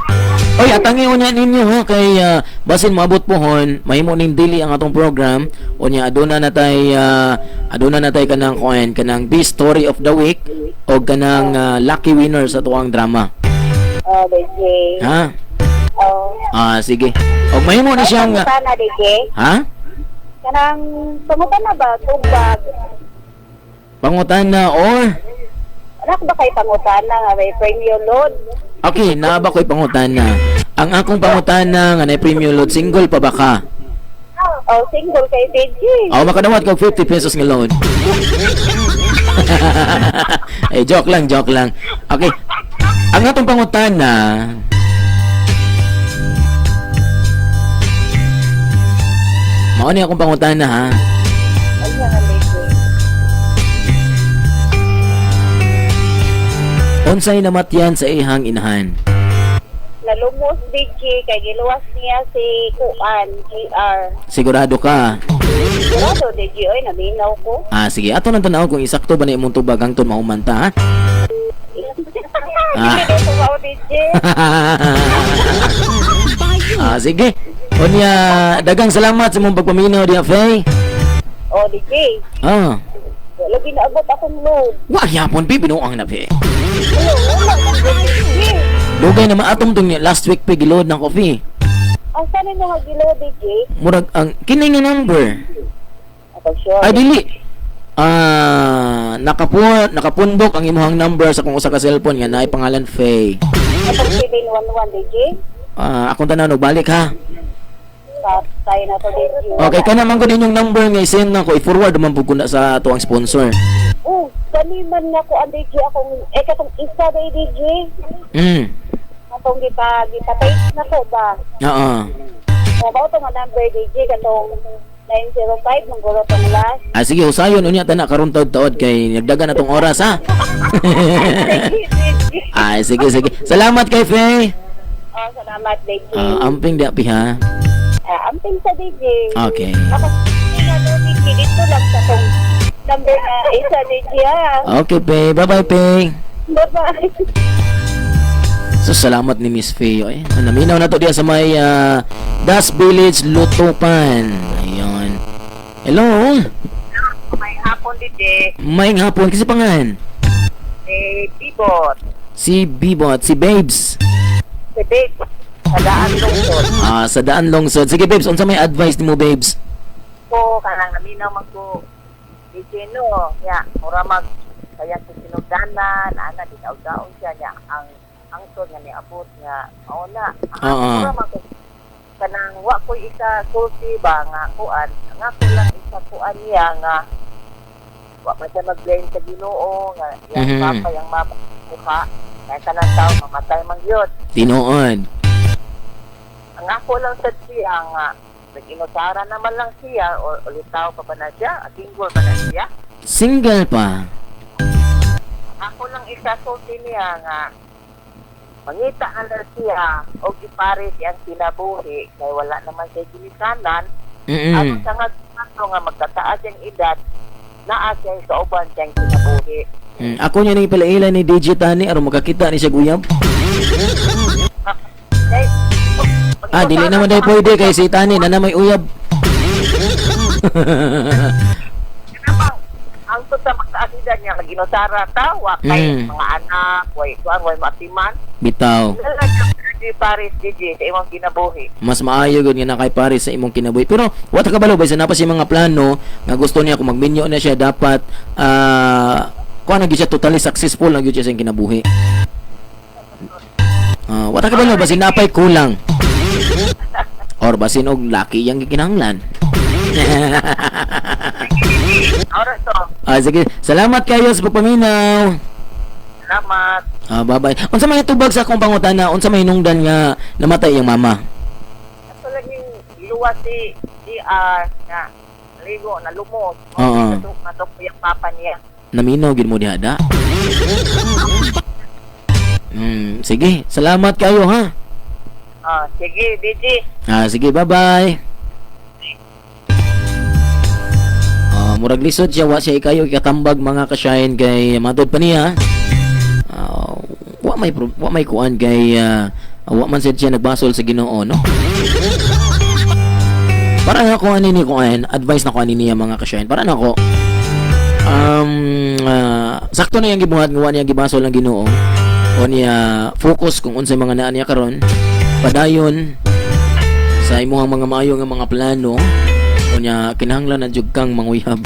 Oy, atangi unya ninyo ha kay basin moabot pohon, mahimo ning dili ang atong program. Unya aduna na tay kanang kuan, kanang best story of the week o kanang lucky winner sa tuang drama. Oh, DJ. Ha? Oh. Ah, sige. Og mahimo ni siyang Pangutana, DJ. Ha? Kanang pangutana ba tubag? Pangutana or Anak ba kay pangutana nga may premium load? Okay, naa ba ko'y pangutana? Ang akong pangutana nga na premium load, single pa ba ka? Oh, single kay DJ. Oh, makadawat kog 50 pesos nga load. Eh, joke lang, joke lang. Okay. Ang atong pangutana, mao ni akong pangutana ha. Unsay namatyan sa ihang inahan? Nalumos, DJ, kay giluwas niya si Kuan, GR. Sigurado ka? Sigurado, DJ, oy, naminaw ko. Ah, sige. Ato nang tanaw kung isakto ba na imong tubag hangtod mahuman ta, ha? Ah. Hindi ko DJ. Ah, sige. Unya, dagang salamat sa imong pagpaminaw diha, Faye. Oh, DJ. Ah. Lagi naabot akong load. Wa gyapon, pi binuang na, Faye. Wala, wala man, DJ. Dugay na maatong tong last week pa giload ng coffee. Ang saan mo nga giload, DJ? Murag ang kini nga number. Ako sure. Ay, dili. Ah, nakapundok ang imong number sa kung usa ka cellphone nga naay pangalan Faye. Atong 711, DJ. Ah, akong tanan og balik ha. Patay na to, DJ. Okay, kana man ko din yung number nga i-send na ko, i-forward man pud ko na sa ato ang sponsor. Oh, kani man nga ko ang DJ akong eh katong isa day, DJ. Atong gipa na ko ba. Oo. O ba to nga number, DJ, katong 905 mangguro tong last. Ah, sige, usayon unya tana karon taod-taod kay nagdagan na tong oras ha. Sige, DJ. Ay, sige, sige. Salamat kay Faye. Oh, salamat, DJ. Ah, amping di api ha. Ah, amping sa DJ. Okay. Ako nga to, DJ, dito lang sa tong number na isa, DJ ha. Okay, Faye. Bye-bye, Faye. Bye-bye. So, salamat ni Miss Faye. Ay, naminaw na to diya sa may Das Village, Lutupan. Ayun. Hello? May hapon, DJ. May hapon. Kasi pangalan? Si Bibot. Si Bibot. Si Babes. Si Babes. Sa Daan Lungsod. Ah, sa Daan Lungsod. Sige, Babes. Unsa may advice nimo, Babes? Ko, kanang naminaw man ko. DJ no. Ya, mura mag kaya sa sinugdanan, ana di daw siya niya ang angtod nga niabot nga mao na. Oo. Mura mag kanang wa ko'y isa sulti ba nga kuan, ang ako lang isa kuan niya nga wa man siya mag-blame sa Ginoo nga iyang papa, iyang mama kuha kaya kanang tao mamatay man gyud. Tinuod. Ang ako lang sa siya nga nag-inusara naman lang siya or ulitaw pa ba na siya, single ba na siya? Single pa. Ako lang isa sulti niya nga mangita na lang siya og ipares iyang kinabuhi kay wala naman siya ginikanan. Aron sa nga ato nga magkataas ang edad, naa siya kauban siyang kinabuhi. Ako niya ning ipalaila ni DJ Tani aron makakita ni siya guyab. Kay, Ah, dili naman dahil pwede kay si Tani na may uyab. Kanang ang sa magtaas edad niya naginusara ta wa kay mga anak, way kuan, way matiman. Bitaw. Wala siya di Paris, DJ, sa imong kinabuhi. Mas maayo gud nga na kay Paris sa imong kinabuhi. Pero wa ta kabalo ba sa napa siya mga plano nga gusto niya kung magminyo na siya dapat kuan na gyud siya, totally successful na gyud siya sa iyang kinabuhi. Ah, wa ta kabalo ba napay kulang. Or basin og laki yang gikinahanglan. Ora to. Ah, sige. Salamat kayo sa pagpaminaw. Salamat. Ah, bye-bye. Unsa may tubag sa akong pangutana? Unsa may hinungdan nga namatay iyang mama? Ato lang yung luwas si DR nga ligo na lumos. Oo. Natuk yung papa niya. Naminaw gid mo diha da. Sige. Salamat kayo ha. Ah, sige, DJ. Ah, sige, bye-bye. Ah, murag lisod siya, wa siya ikayo ikatambag, mga ka-shine, kay matod pa niya. Ah, wa may kuan kay wa man sad siya nagbasol sa Ginoo, no? Para na ako ani ni kuan, advice na ko ani niya, mga ka-shine. Para na ako sakto na yang gibuhat nga wa niya gibasol ng Ginoo. O niya focus kung unsay mga naa niya karon. Padayon sa imong mga maayo nga mga plano. Unya kinahanglan na jud kang manguyab.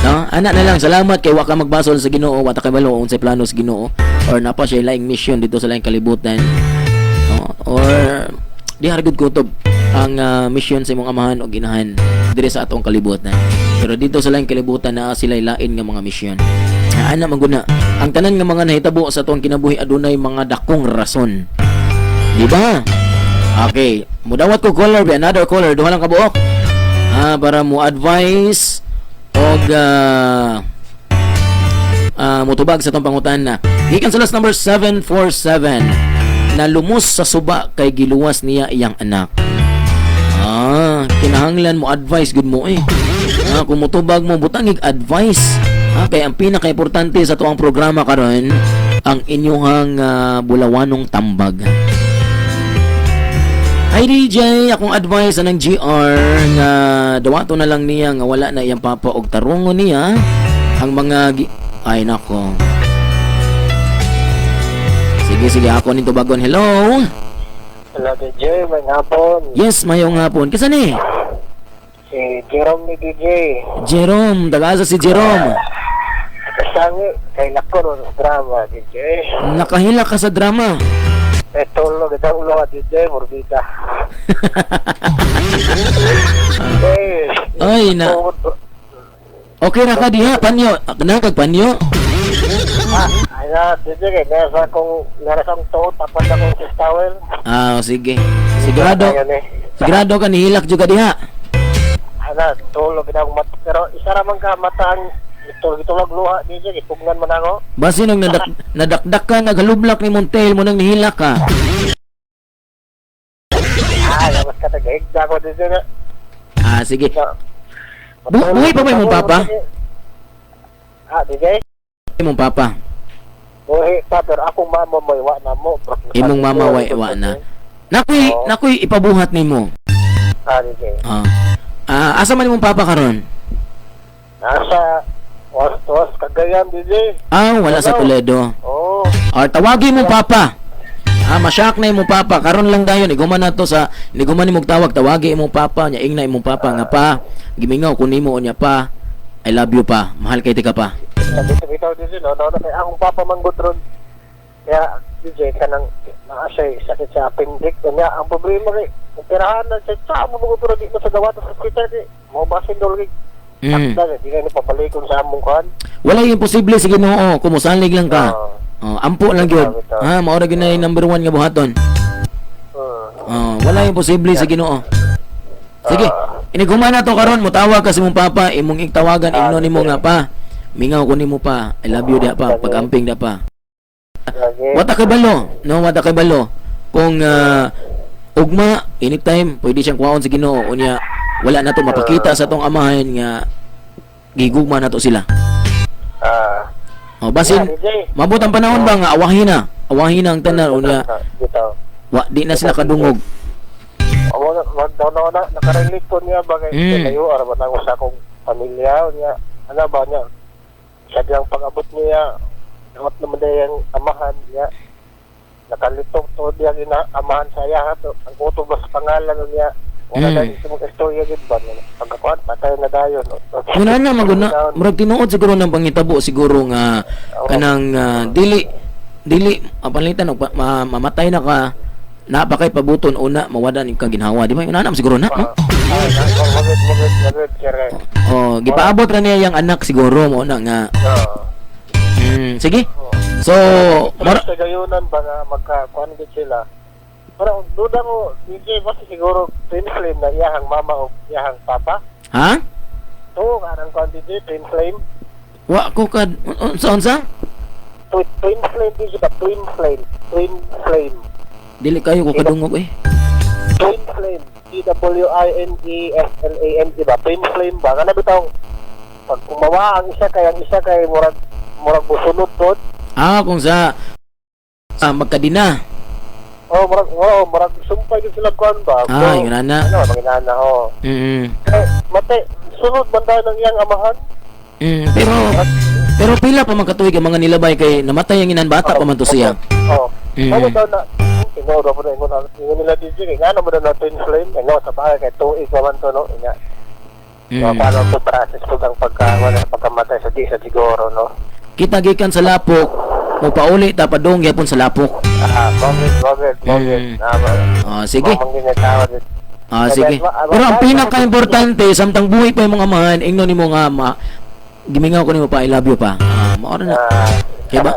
No? Ana na lang, salamat kay wa ka magbasol sa Ginoo, wa ta kabalo unsay plano sa Ginoo or napa siya laing mission dito sa laing kalibutan. No? Or di gud kutob ang mission sa imong amahan o ginahan diri sa atong kalibutan. Pero dito sa laing kalibutan naa sila lain nga mga mission. Ana man gud na ang tanan nga mga nahitabo sa atong kinabuhi adunay mga dakong rason. Di ba? Okay, mudawat ko caller, be another caller, duha lang ka buok. Ah, para mo advice og Mutubag sa atong pangutana. Gikan sa last number 747, na lumos sa suba kay giluwas niya iyang anak. Ah, kinahanglan mo advice gud mo eh. Ah, kung mutubag mo, butangig advice. Ah, kay ang pinaka-importante sa tuang programa karon ang inyuhang bulawanong tambag. Hi DJ, akong advice anang GR nga dawato na lang niya nga wala na iyang papa og tarungon niya ang mga ay nako. Sige, sige, ako ning tubagon. Hello. Hello DJ, may hapon. Yes, mayong hapon. Kisa ni? Si Jerome ni DJ. Jerome, taga-asa si Jerome? Kasangi, kay nako ron sa drama, DJ. Nakahila ka sa drama. Eh, tulog, ito ulo ka, DJ, morbida. Eh, Ay, na. Okay ra ka diha, panyo. Nakag panyo. Ah, ay na, DJ, kay nasa akong, nasa akong tuot, tapat akong si towel. Ah, sige. Sigurado. Eh. Sigurado ka nihilak jud ka diha. Ana, tulog na akong mata. Pero isa raman ka mata ang itulog luha, DJ, ipugnan man ako. Basin ang nadakdak ka, naghalublak ni Montel mo nang nihilak ka. Ah, labas ka tagahigda ako, DJ na. Ah, sige. Buhi pa ba imong papa? Ah, DJ? Imong papa. Buhi pa, pero akong mama mo, wa na mo. Imong mama wa na. Nakoy, nakoy ipabuhat nimo. Ah, DJ. Ah. Ah, asa man imong papa karon? Nasa Was, Cagayan, DJ. Ah, wala sa Toledo. Oo. Or tawagi mo papa. Ah, masyak na imong papa. Karon lang dayon iguman na to sa niguman nimong tawag, tawagi imong papa nya, ingna imong papa nga pa gimingaw ko nimo unya pa. I love you pa. Mahal kay tika pa. Sabi sa bitaw, DJ, no, no, no, akong papa manggod ron. Kaya, DJ, kanang naa siya sakit sa appendix. Kanya, ang problema kay, operahan na siya, sa mo mga pero di mo sa gawa sa hospital, kay, mo basin dol kay, Takda, di na papalikon sa among kuan. Wala imposible sa Ginoo, kumusalig lang ka. Oo. Oh, ampo lang gyud. Ha, mao ra gyud na yung number 1 nga buhaton. Oh, wala imposible sa Ginoo. Sige, inighuman na to karon, motawag ka sa imong papa, imong itawagan, ingnon nimo nga pa. Mingaw ko nimo pa. I love you diha pa, pag-amping diha pa. Wata kay balo, no, wata kay balo. Kung ugma anytime pwede siyang kuhaon sa Ginoo unya wala na to mapakita sa tong amahan nga gigugma na to sila. Oh, basin mabot ang panahon ba nga awahin na. Awahin na ang tanan unya wa di na sila kadungog. Amo na magdono na nakarelate ko niya ba kay layo ara ba nako sa akong pamilya niya. Ano ba niya? Sadyang pag-abot niya, dawat naman na yung amahan niya. Nakalitok to diya ina amahan sa iya to. Ang utob ba sa pangalan niya. Wala na sa mga istorya gid ba niya. Pagkakuan patay na dayon. Wala na maguna, murag tinuod siguro ng pangitabo siguro nga kanang dili dili panlitan og mamatay na ka na pa kay pabuton una mawada ning kaginhawa, di ba? Una na siguro na, no? Oh, gipaabot ra niya yang anak siguro mo na nga. Sige. So, sa gayunan ba nga magka kuan gid sila. Pero duda ko DJ basta siguro twin flame na iyahang mama o iyahang papa. Ha? To karang kuan DJ twin flame. Wa ko ka unsa unsa? Twin flame DJ ba twin flame, twin flame. Dili kayo ko kadungog eh. Twin flame. T W I N E F L A M E ba? Twin flame ba? Kana bitaw pag kumawa ang isa kay murag murag musunod pod. Ah, kung sa magkadina. Oh, murag oh, murag sumpay gyud sila kuan ba? Ah, yun na. Ano, manginana oh. Eh, mate, sunod man tayo ng iyang amahan. Pero pila pa man katuig ang mga nilabay kay namatay ang inan bata pa man to siya. Oh. Mao daw na tinuod po na ingon ingon nila DJ kay ngano mo daw na twin flame ano sa bagay kay tuig pa man to no inya. Paano to process po ang pagka wala pagkamatay sa di sa siguro no. Kita gikan sa lapok, mo pauli ta padung gyapon sa lapok. Ah, moment. Ah, sige. Ah, sige. Pero ang pinaka-importante samtang buhi pa imong amahan, ingnon nimo nga ma gimingaw ko nimo pa I love you pa. Ah, mao ra na. Kay ba?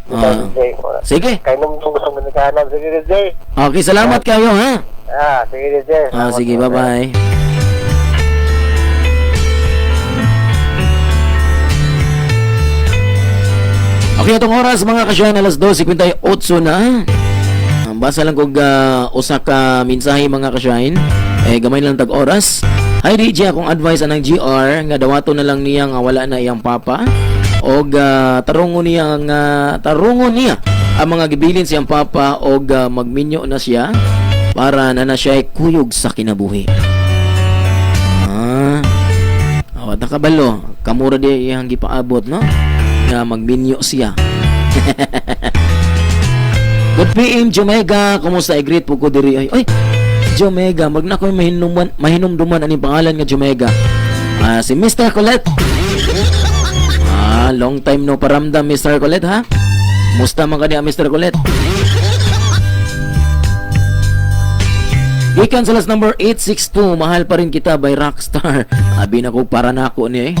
Ah, sige. Kay nung gusto mo nikanan sige DJ. Okay, salamat kayo ha. Ah, sige DJ. Ah, sige, bye-bye. Okay, atong oras, mga ka-shine, alas 2:58 na. Basa lang kog usa ka mensahe, mga ka-shine. Eh, gamay lang tag oras. "Hi DJ, akong advice anang GR nga dawato na lang niya nga wala na iyang papa og tarungo niya ang mga gibilin siyang papa og magminyo na siya para na na siya kuyog sa kinabuhi." Ah. Awa ta kabalo, kamura di iyang gipaabot, no? Nga magminyo siya. "Good PM, Jomega. Kumusta? I-greet po ko diri." Ay, ay, Jomega, mag na ko mahinuman, mahinumduman aning pangalan nga Jomega. Ah, si Mr. Colette. Ah, long time no paramdam, Mr. Colette, ha? Musta man ka niya, Mr. Colette? Gikan sa last number 862, "Mahal pa rin kita" by Rockstar. Abi na ko para nako niya eh.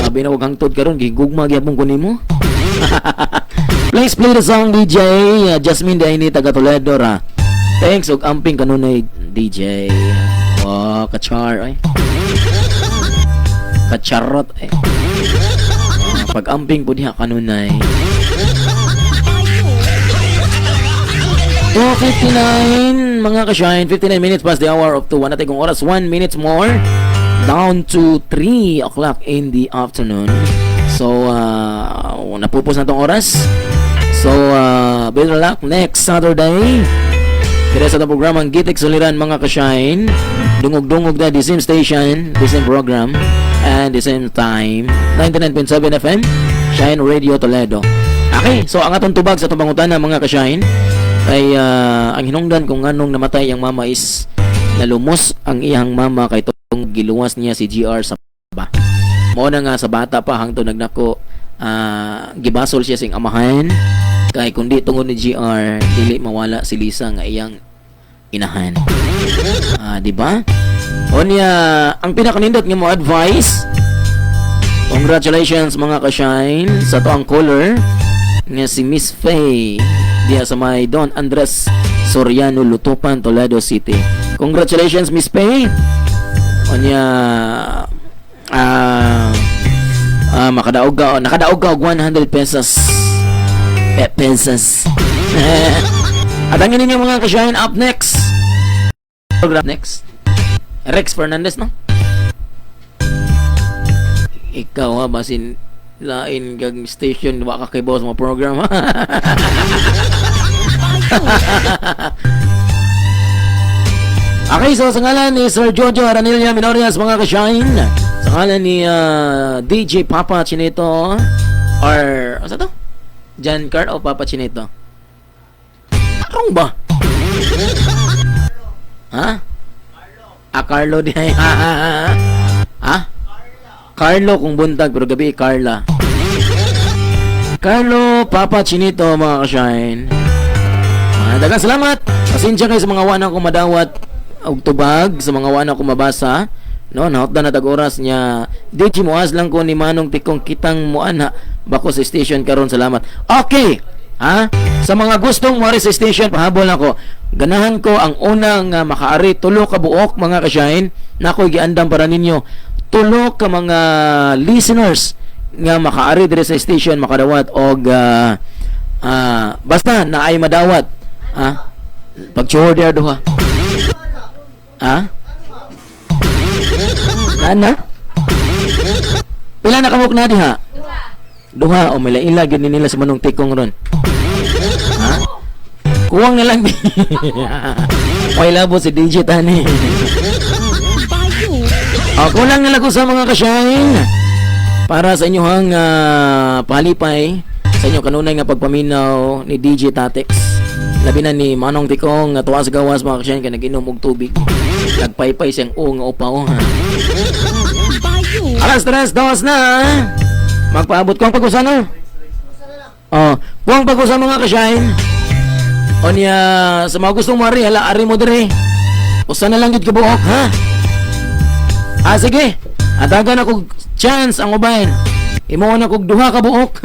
Abi na ko hangtod karon gigugma gyapon ko nimo. "Please play the song, DJ." Jasmine Daini, taga Toledo ra. "Thanks ug amping kanunay, DJ." Oh, kachar ay. Kacharot ay. Pag amping po diha kanunay. 2:59, mga ka-shine, 59 minutes past the hour of 2. Wala tayong oras, 1 minutes more. Down to 3 o'clock in the afternoon. So, napupos na tong oras. So, better luck next Saturday. Dire sa itong programang Gitik Suliran, mga ka-shine. Dungog-dungog na the same station, the same program, and the same time. 99.7 FM, Shine Radio Toledo. Okay, so ang atong tubag sa atong pangutana, mga ka-shine, ay ang hinungdan kung nganong namatay ang mama is nalumos ang iyang mama kay tong giluwas niya si GR sa ba. Mao na nga sa bata pa hangtod nagnako, gibasol siya sing amahan kay kundi tungod ni GR, dili mawala si Lisa nga iyang inahan. Ah, di ba? Onya, ang pinakanindot nga mo advice. Congratulations, mga ka-shine, sa to ang caller nga si Miss Faye diya sa may Don Andres Soriano, Lutupan, Toledo City. Congratulations, Miss Faye. Onya makadaog ka, nakadaog ka og 100 pesos. Pesos. At ang ninyo, mga ka-shine, up next. Program next. Rex Fernandez, no? Ikaw ha, basin lain kag station, wa ka kay boss mo program. Okay, so sa ngalan ni Sir Jojo Aranilla Minorias, mga ka-shine, sa ngalan ni DJ Papa Chinito, or, ano to? John Carl o Papa Chinito? Karong ba? Ha? Ah, Carlo di ay. Ha? Carlo kung buntag, pero gabi Carla. Carlo Papa Chinito, mga ka-shine. Ah, daghang salamat. Pasensya kayo sa mga wana ko madawat og tubag, sa mga wana ko mabasa. No, nahotda na tag oras niya. Di muas lang ko ni Manong Tikong kitang muana bako sa station karon, salamat. Okay. Ha? Sa mga gustong muari sa station, pahabol ako. Ganahan ko ang unang makaari tulo ka buok, mga ka-shine. Nako giandam para ninyo. Tulo ka mga listeners nga makaari dire sa station makadawat og basta na ay madawat. Ha? Pag-chore diar duha. Ha? Nana? Pila na kamuk na diha? Duha. O may laila gyud ni nila sa Manong Tikong ron. Ha? Kuwang na lang. Way labo si DJ tani. O, kulang na lang ko sa mga ka-shine. Para sa inyong palipay, sa inyong kanunay nga pagpaminaw ni DJ Tatex. Labi na ni Manong Tikong nga tuwa sa gawas, mga ka-shine, kay nag-inom og tubig. Nagpaypay siyang o nga upaw, ha. Alas 3:02 na. Magpaabot ko ang pag-usa, no? Oh, kuwang pag-usa, mga ka-shine. O niya, sa mga gustong mari, hala, ari mo dire. Usa na lang gid kabuok, ha? Ah, sige. Atagan ako chance ang uban. Imo na kog duha ka buok.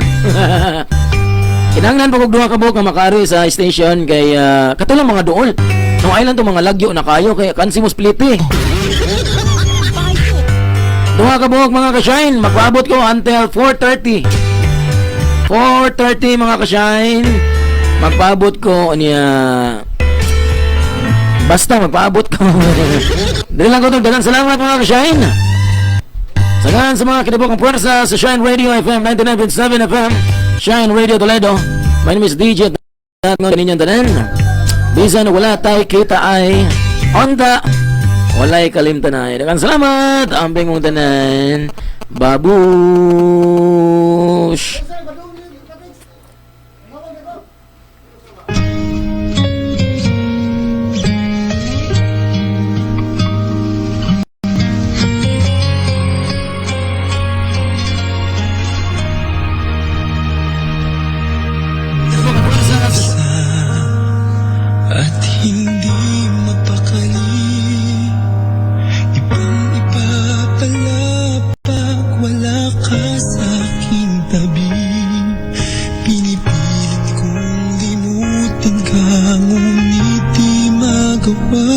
Kinahanglan pa kog duha ka buok nga makaari sa station kay katulang mga duol. No island to mga lagyo na kayo kay kansi mo split eh. Duha ka buok, mga ka-shine, magpaabot ko until 4:30. 4:30, mga ka-shine. Magpaabot ko niya. Basta magpaabot ko. Dili lang ko itong daghang salamat, mga ka-shine. Sagahan sa mga kinabukang puwersa sa Shine Radio FM 99.7 FM, Shine Radio Toledo. My name is DJ at nga ninyong tanan. Bisan wala tayo kita ay onda walay kalimtanay. Daghang salamat. Ambing mong tanan. Babush! At hindi mapakali. Ibang iba pala pag wala ka sa aking tabi. Pinipilit kong limutin ka, ngunit di magawa.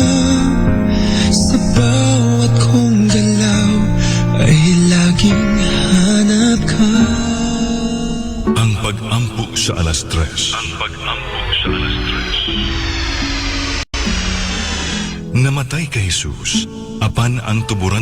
Sa bawat kong galaw ay laging hanap ka. Ang pag-ampo sa alas 3. Ang pag-ampo sa alas 3. Namatay kay Jesus, apan ang tuburan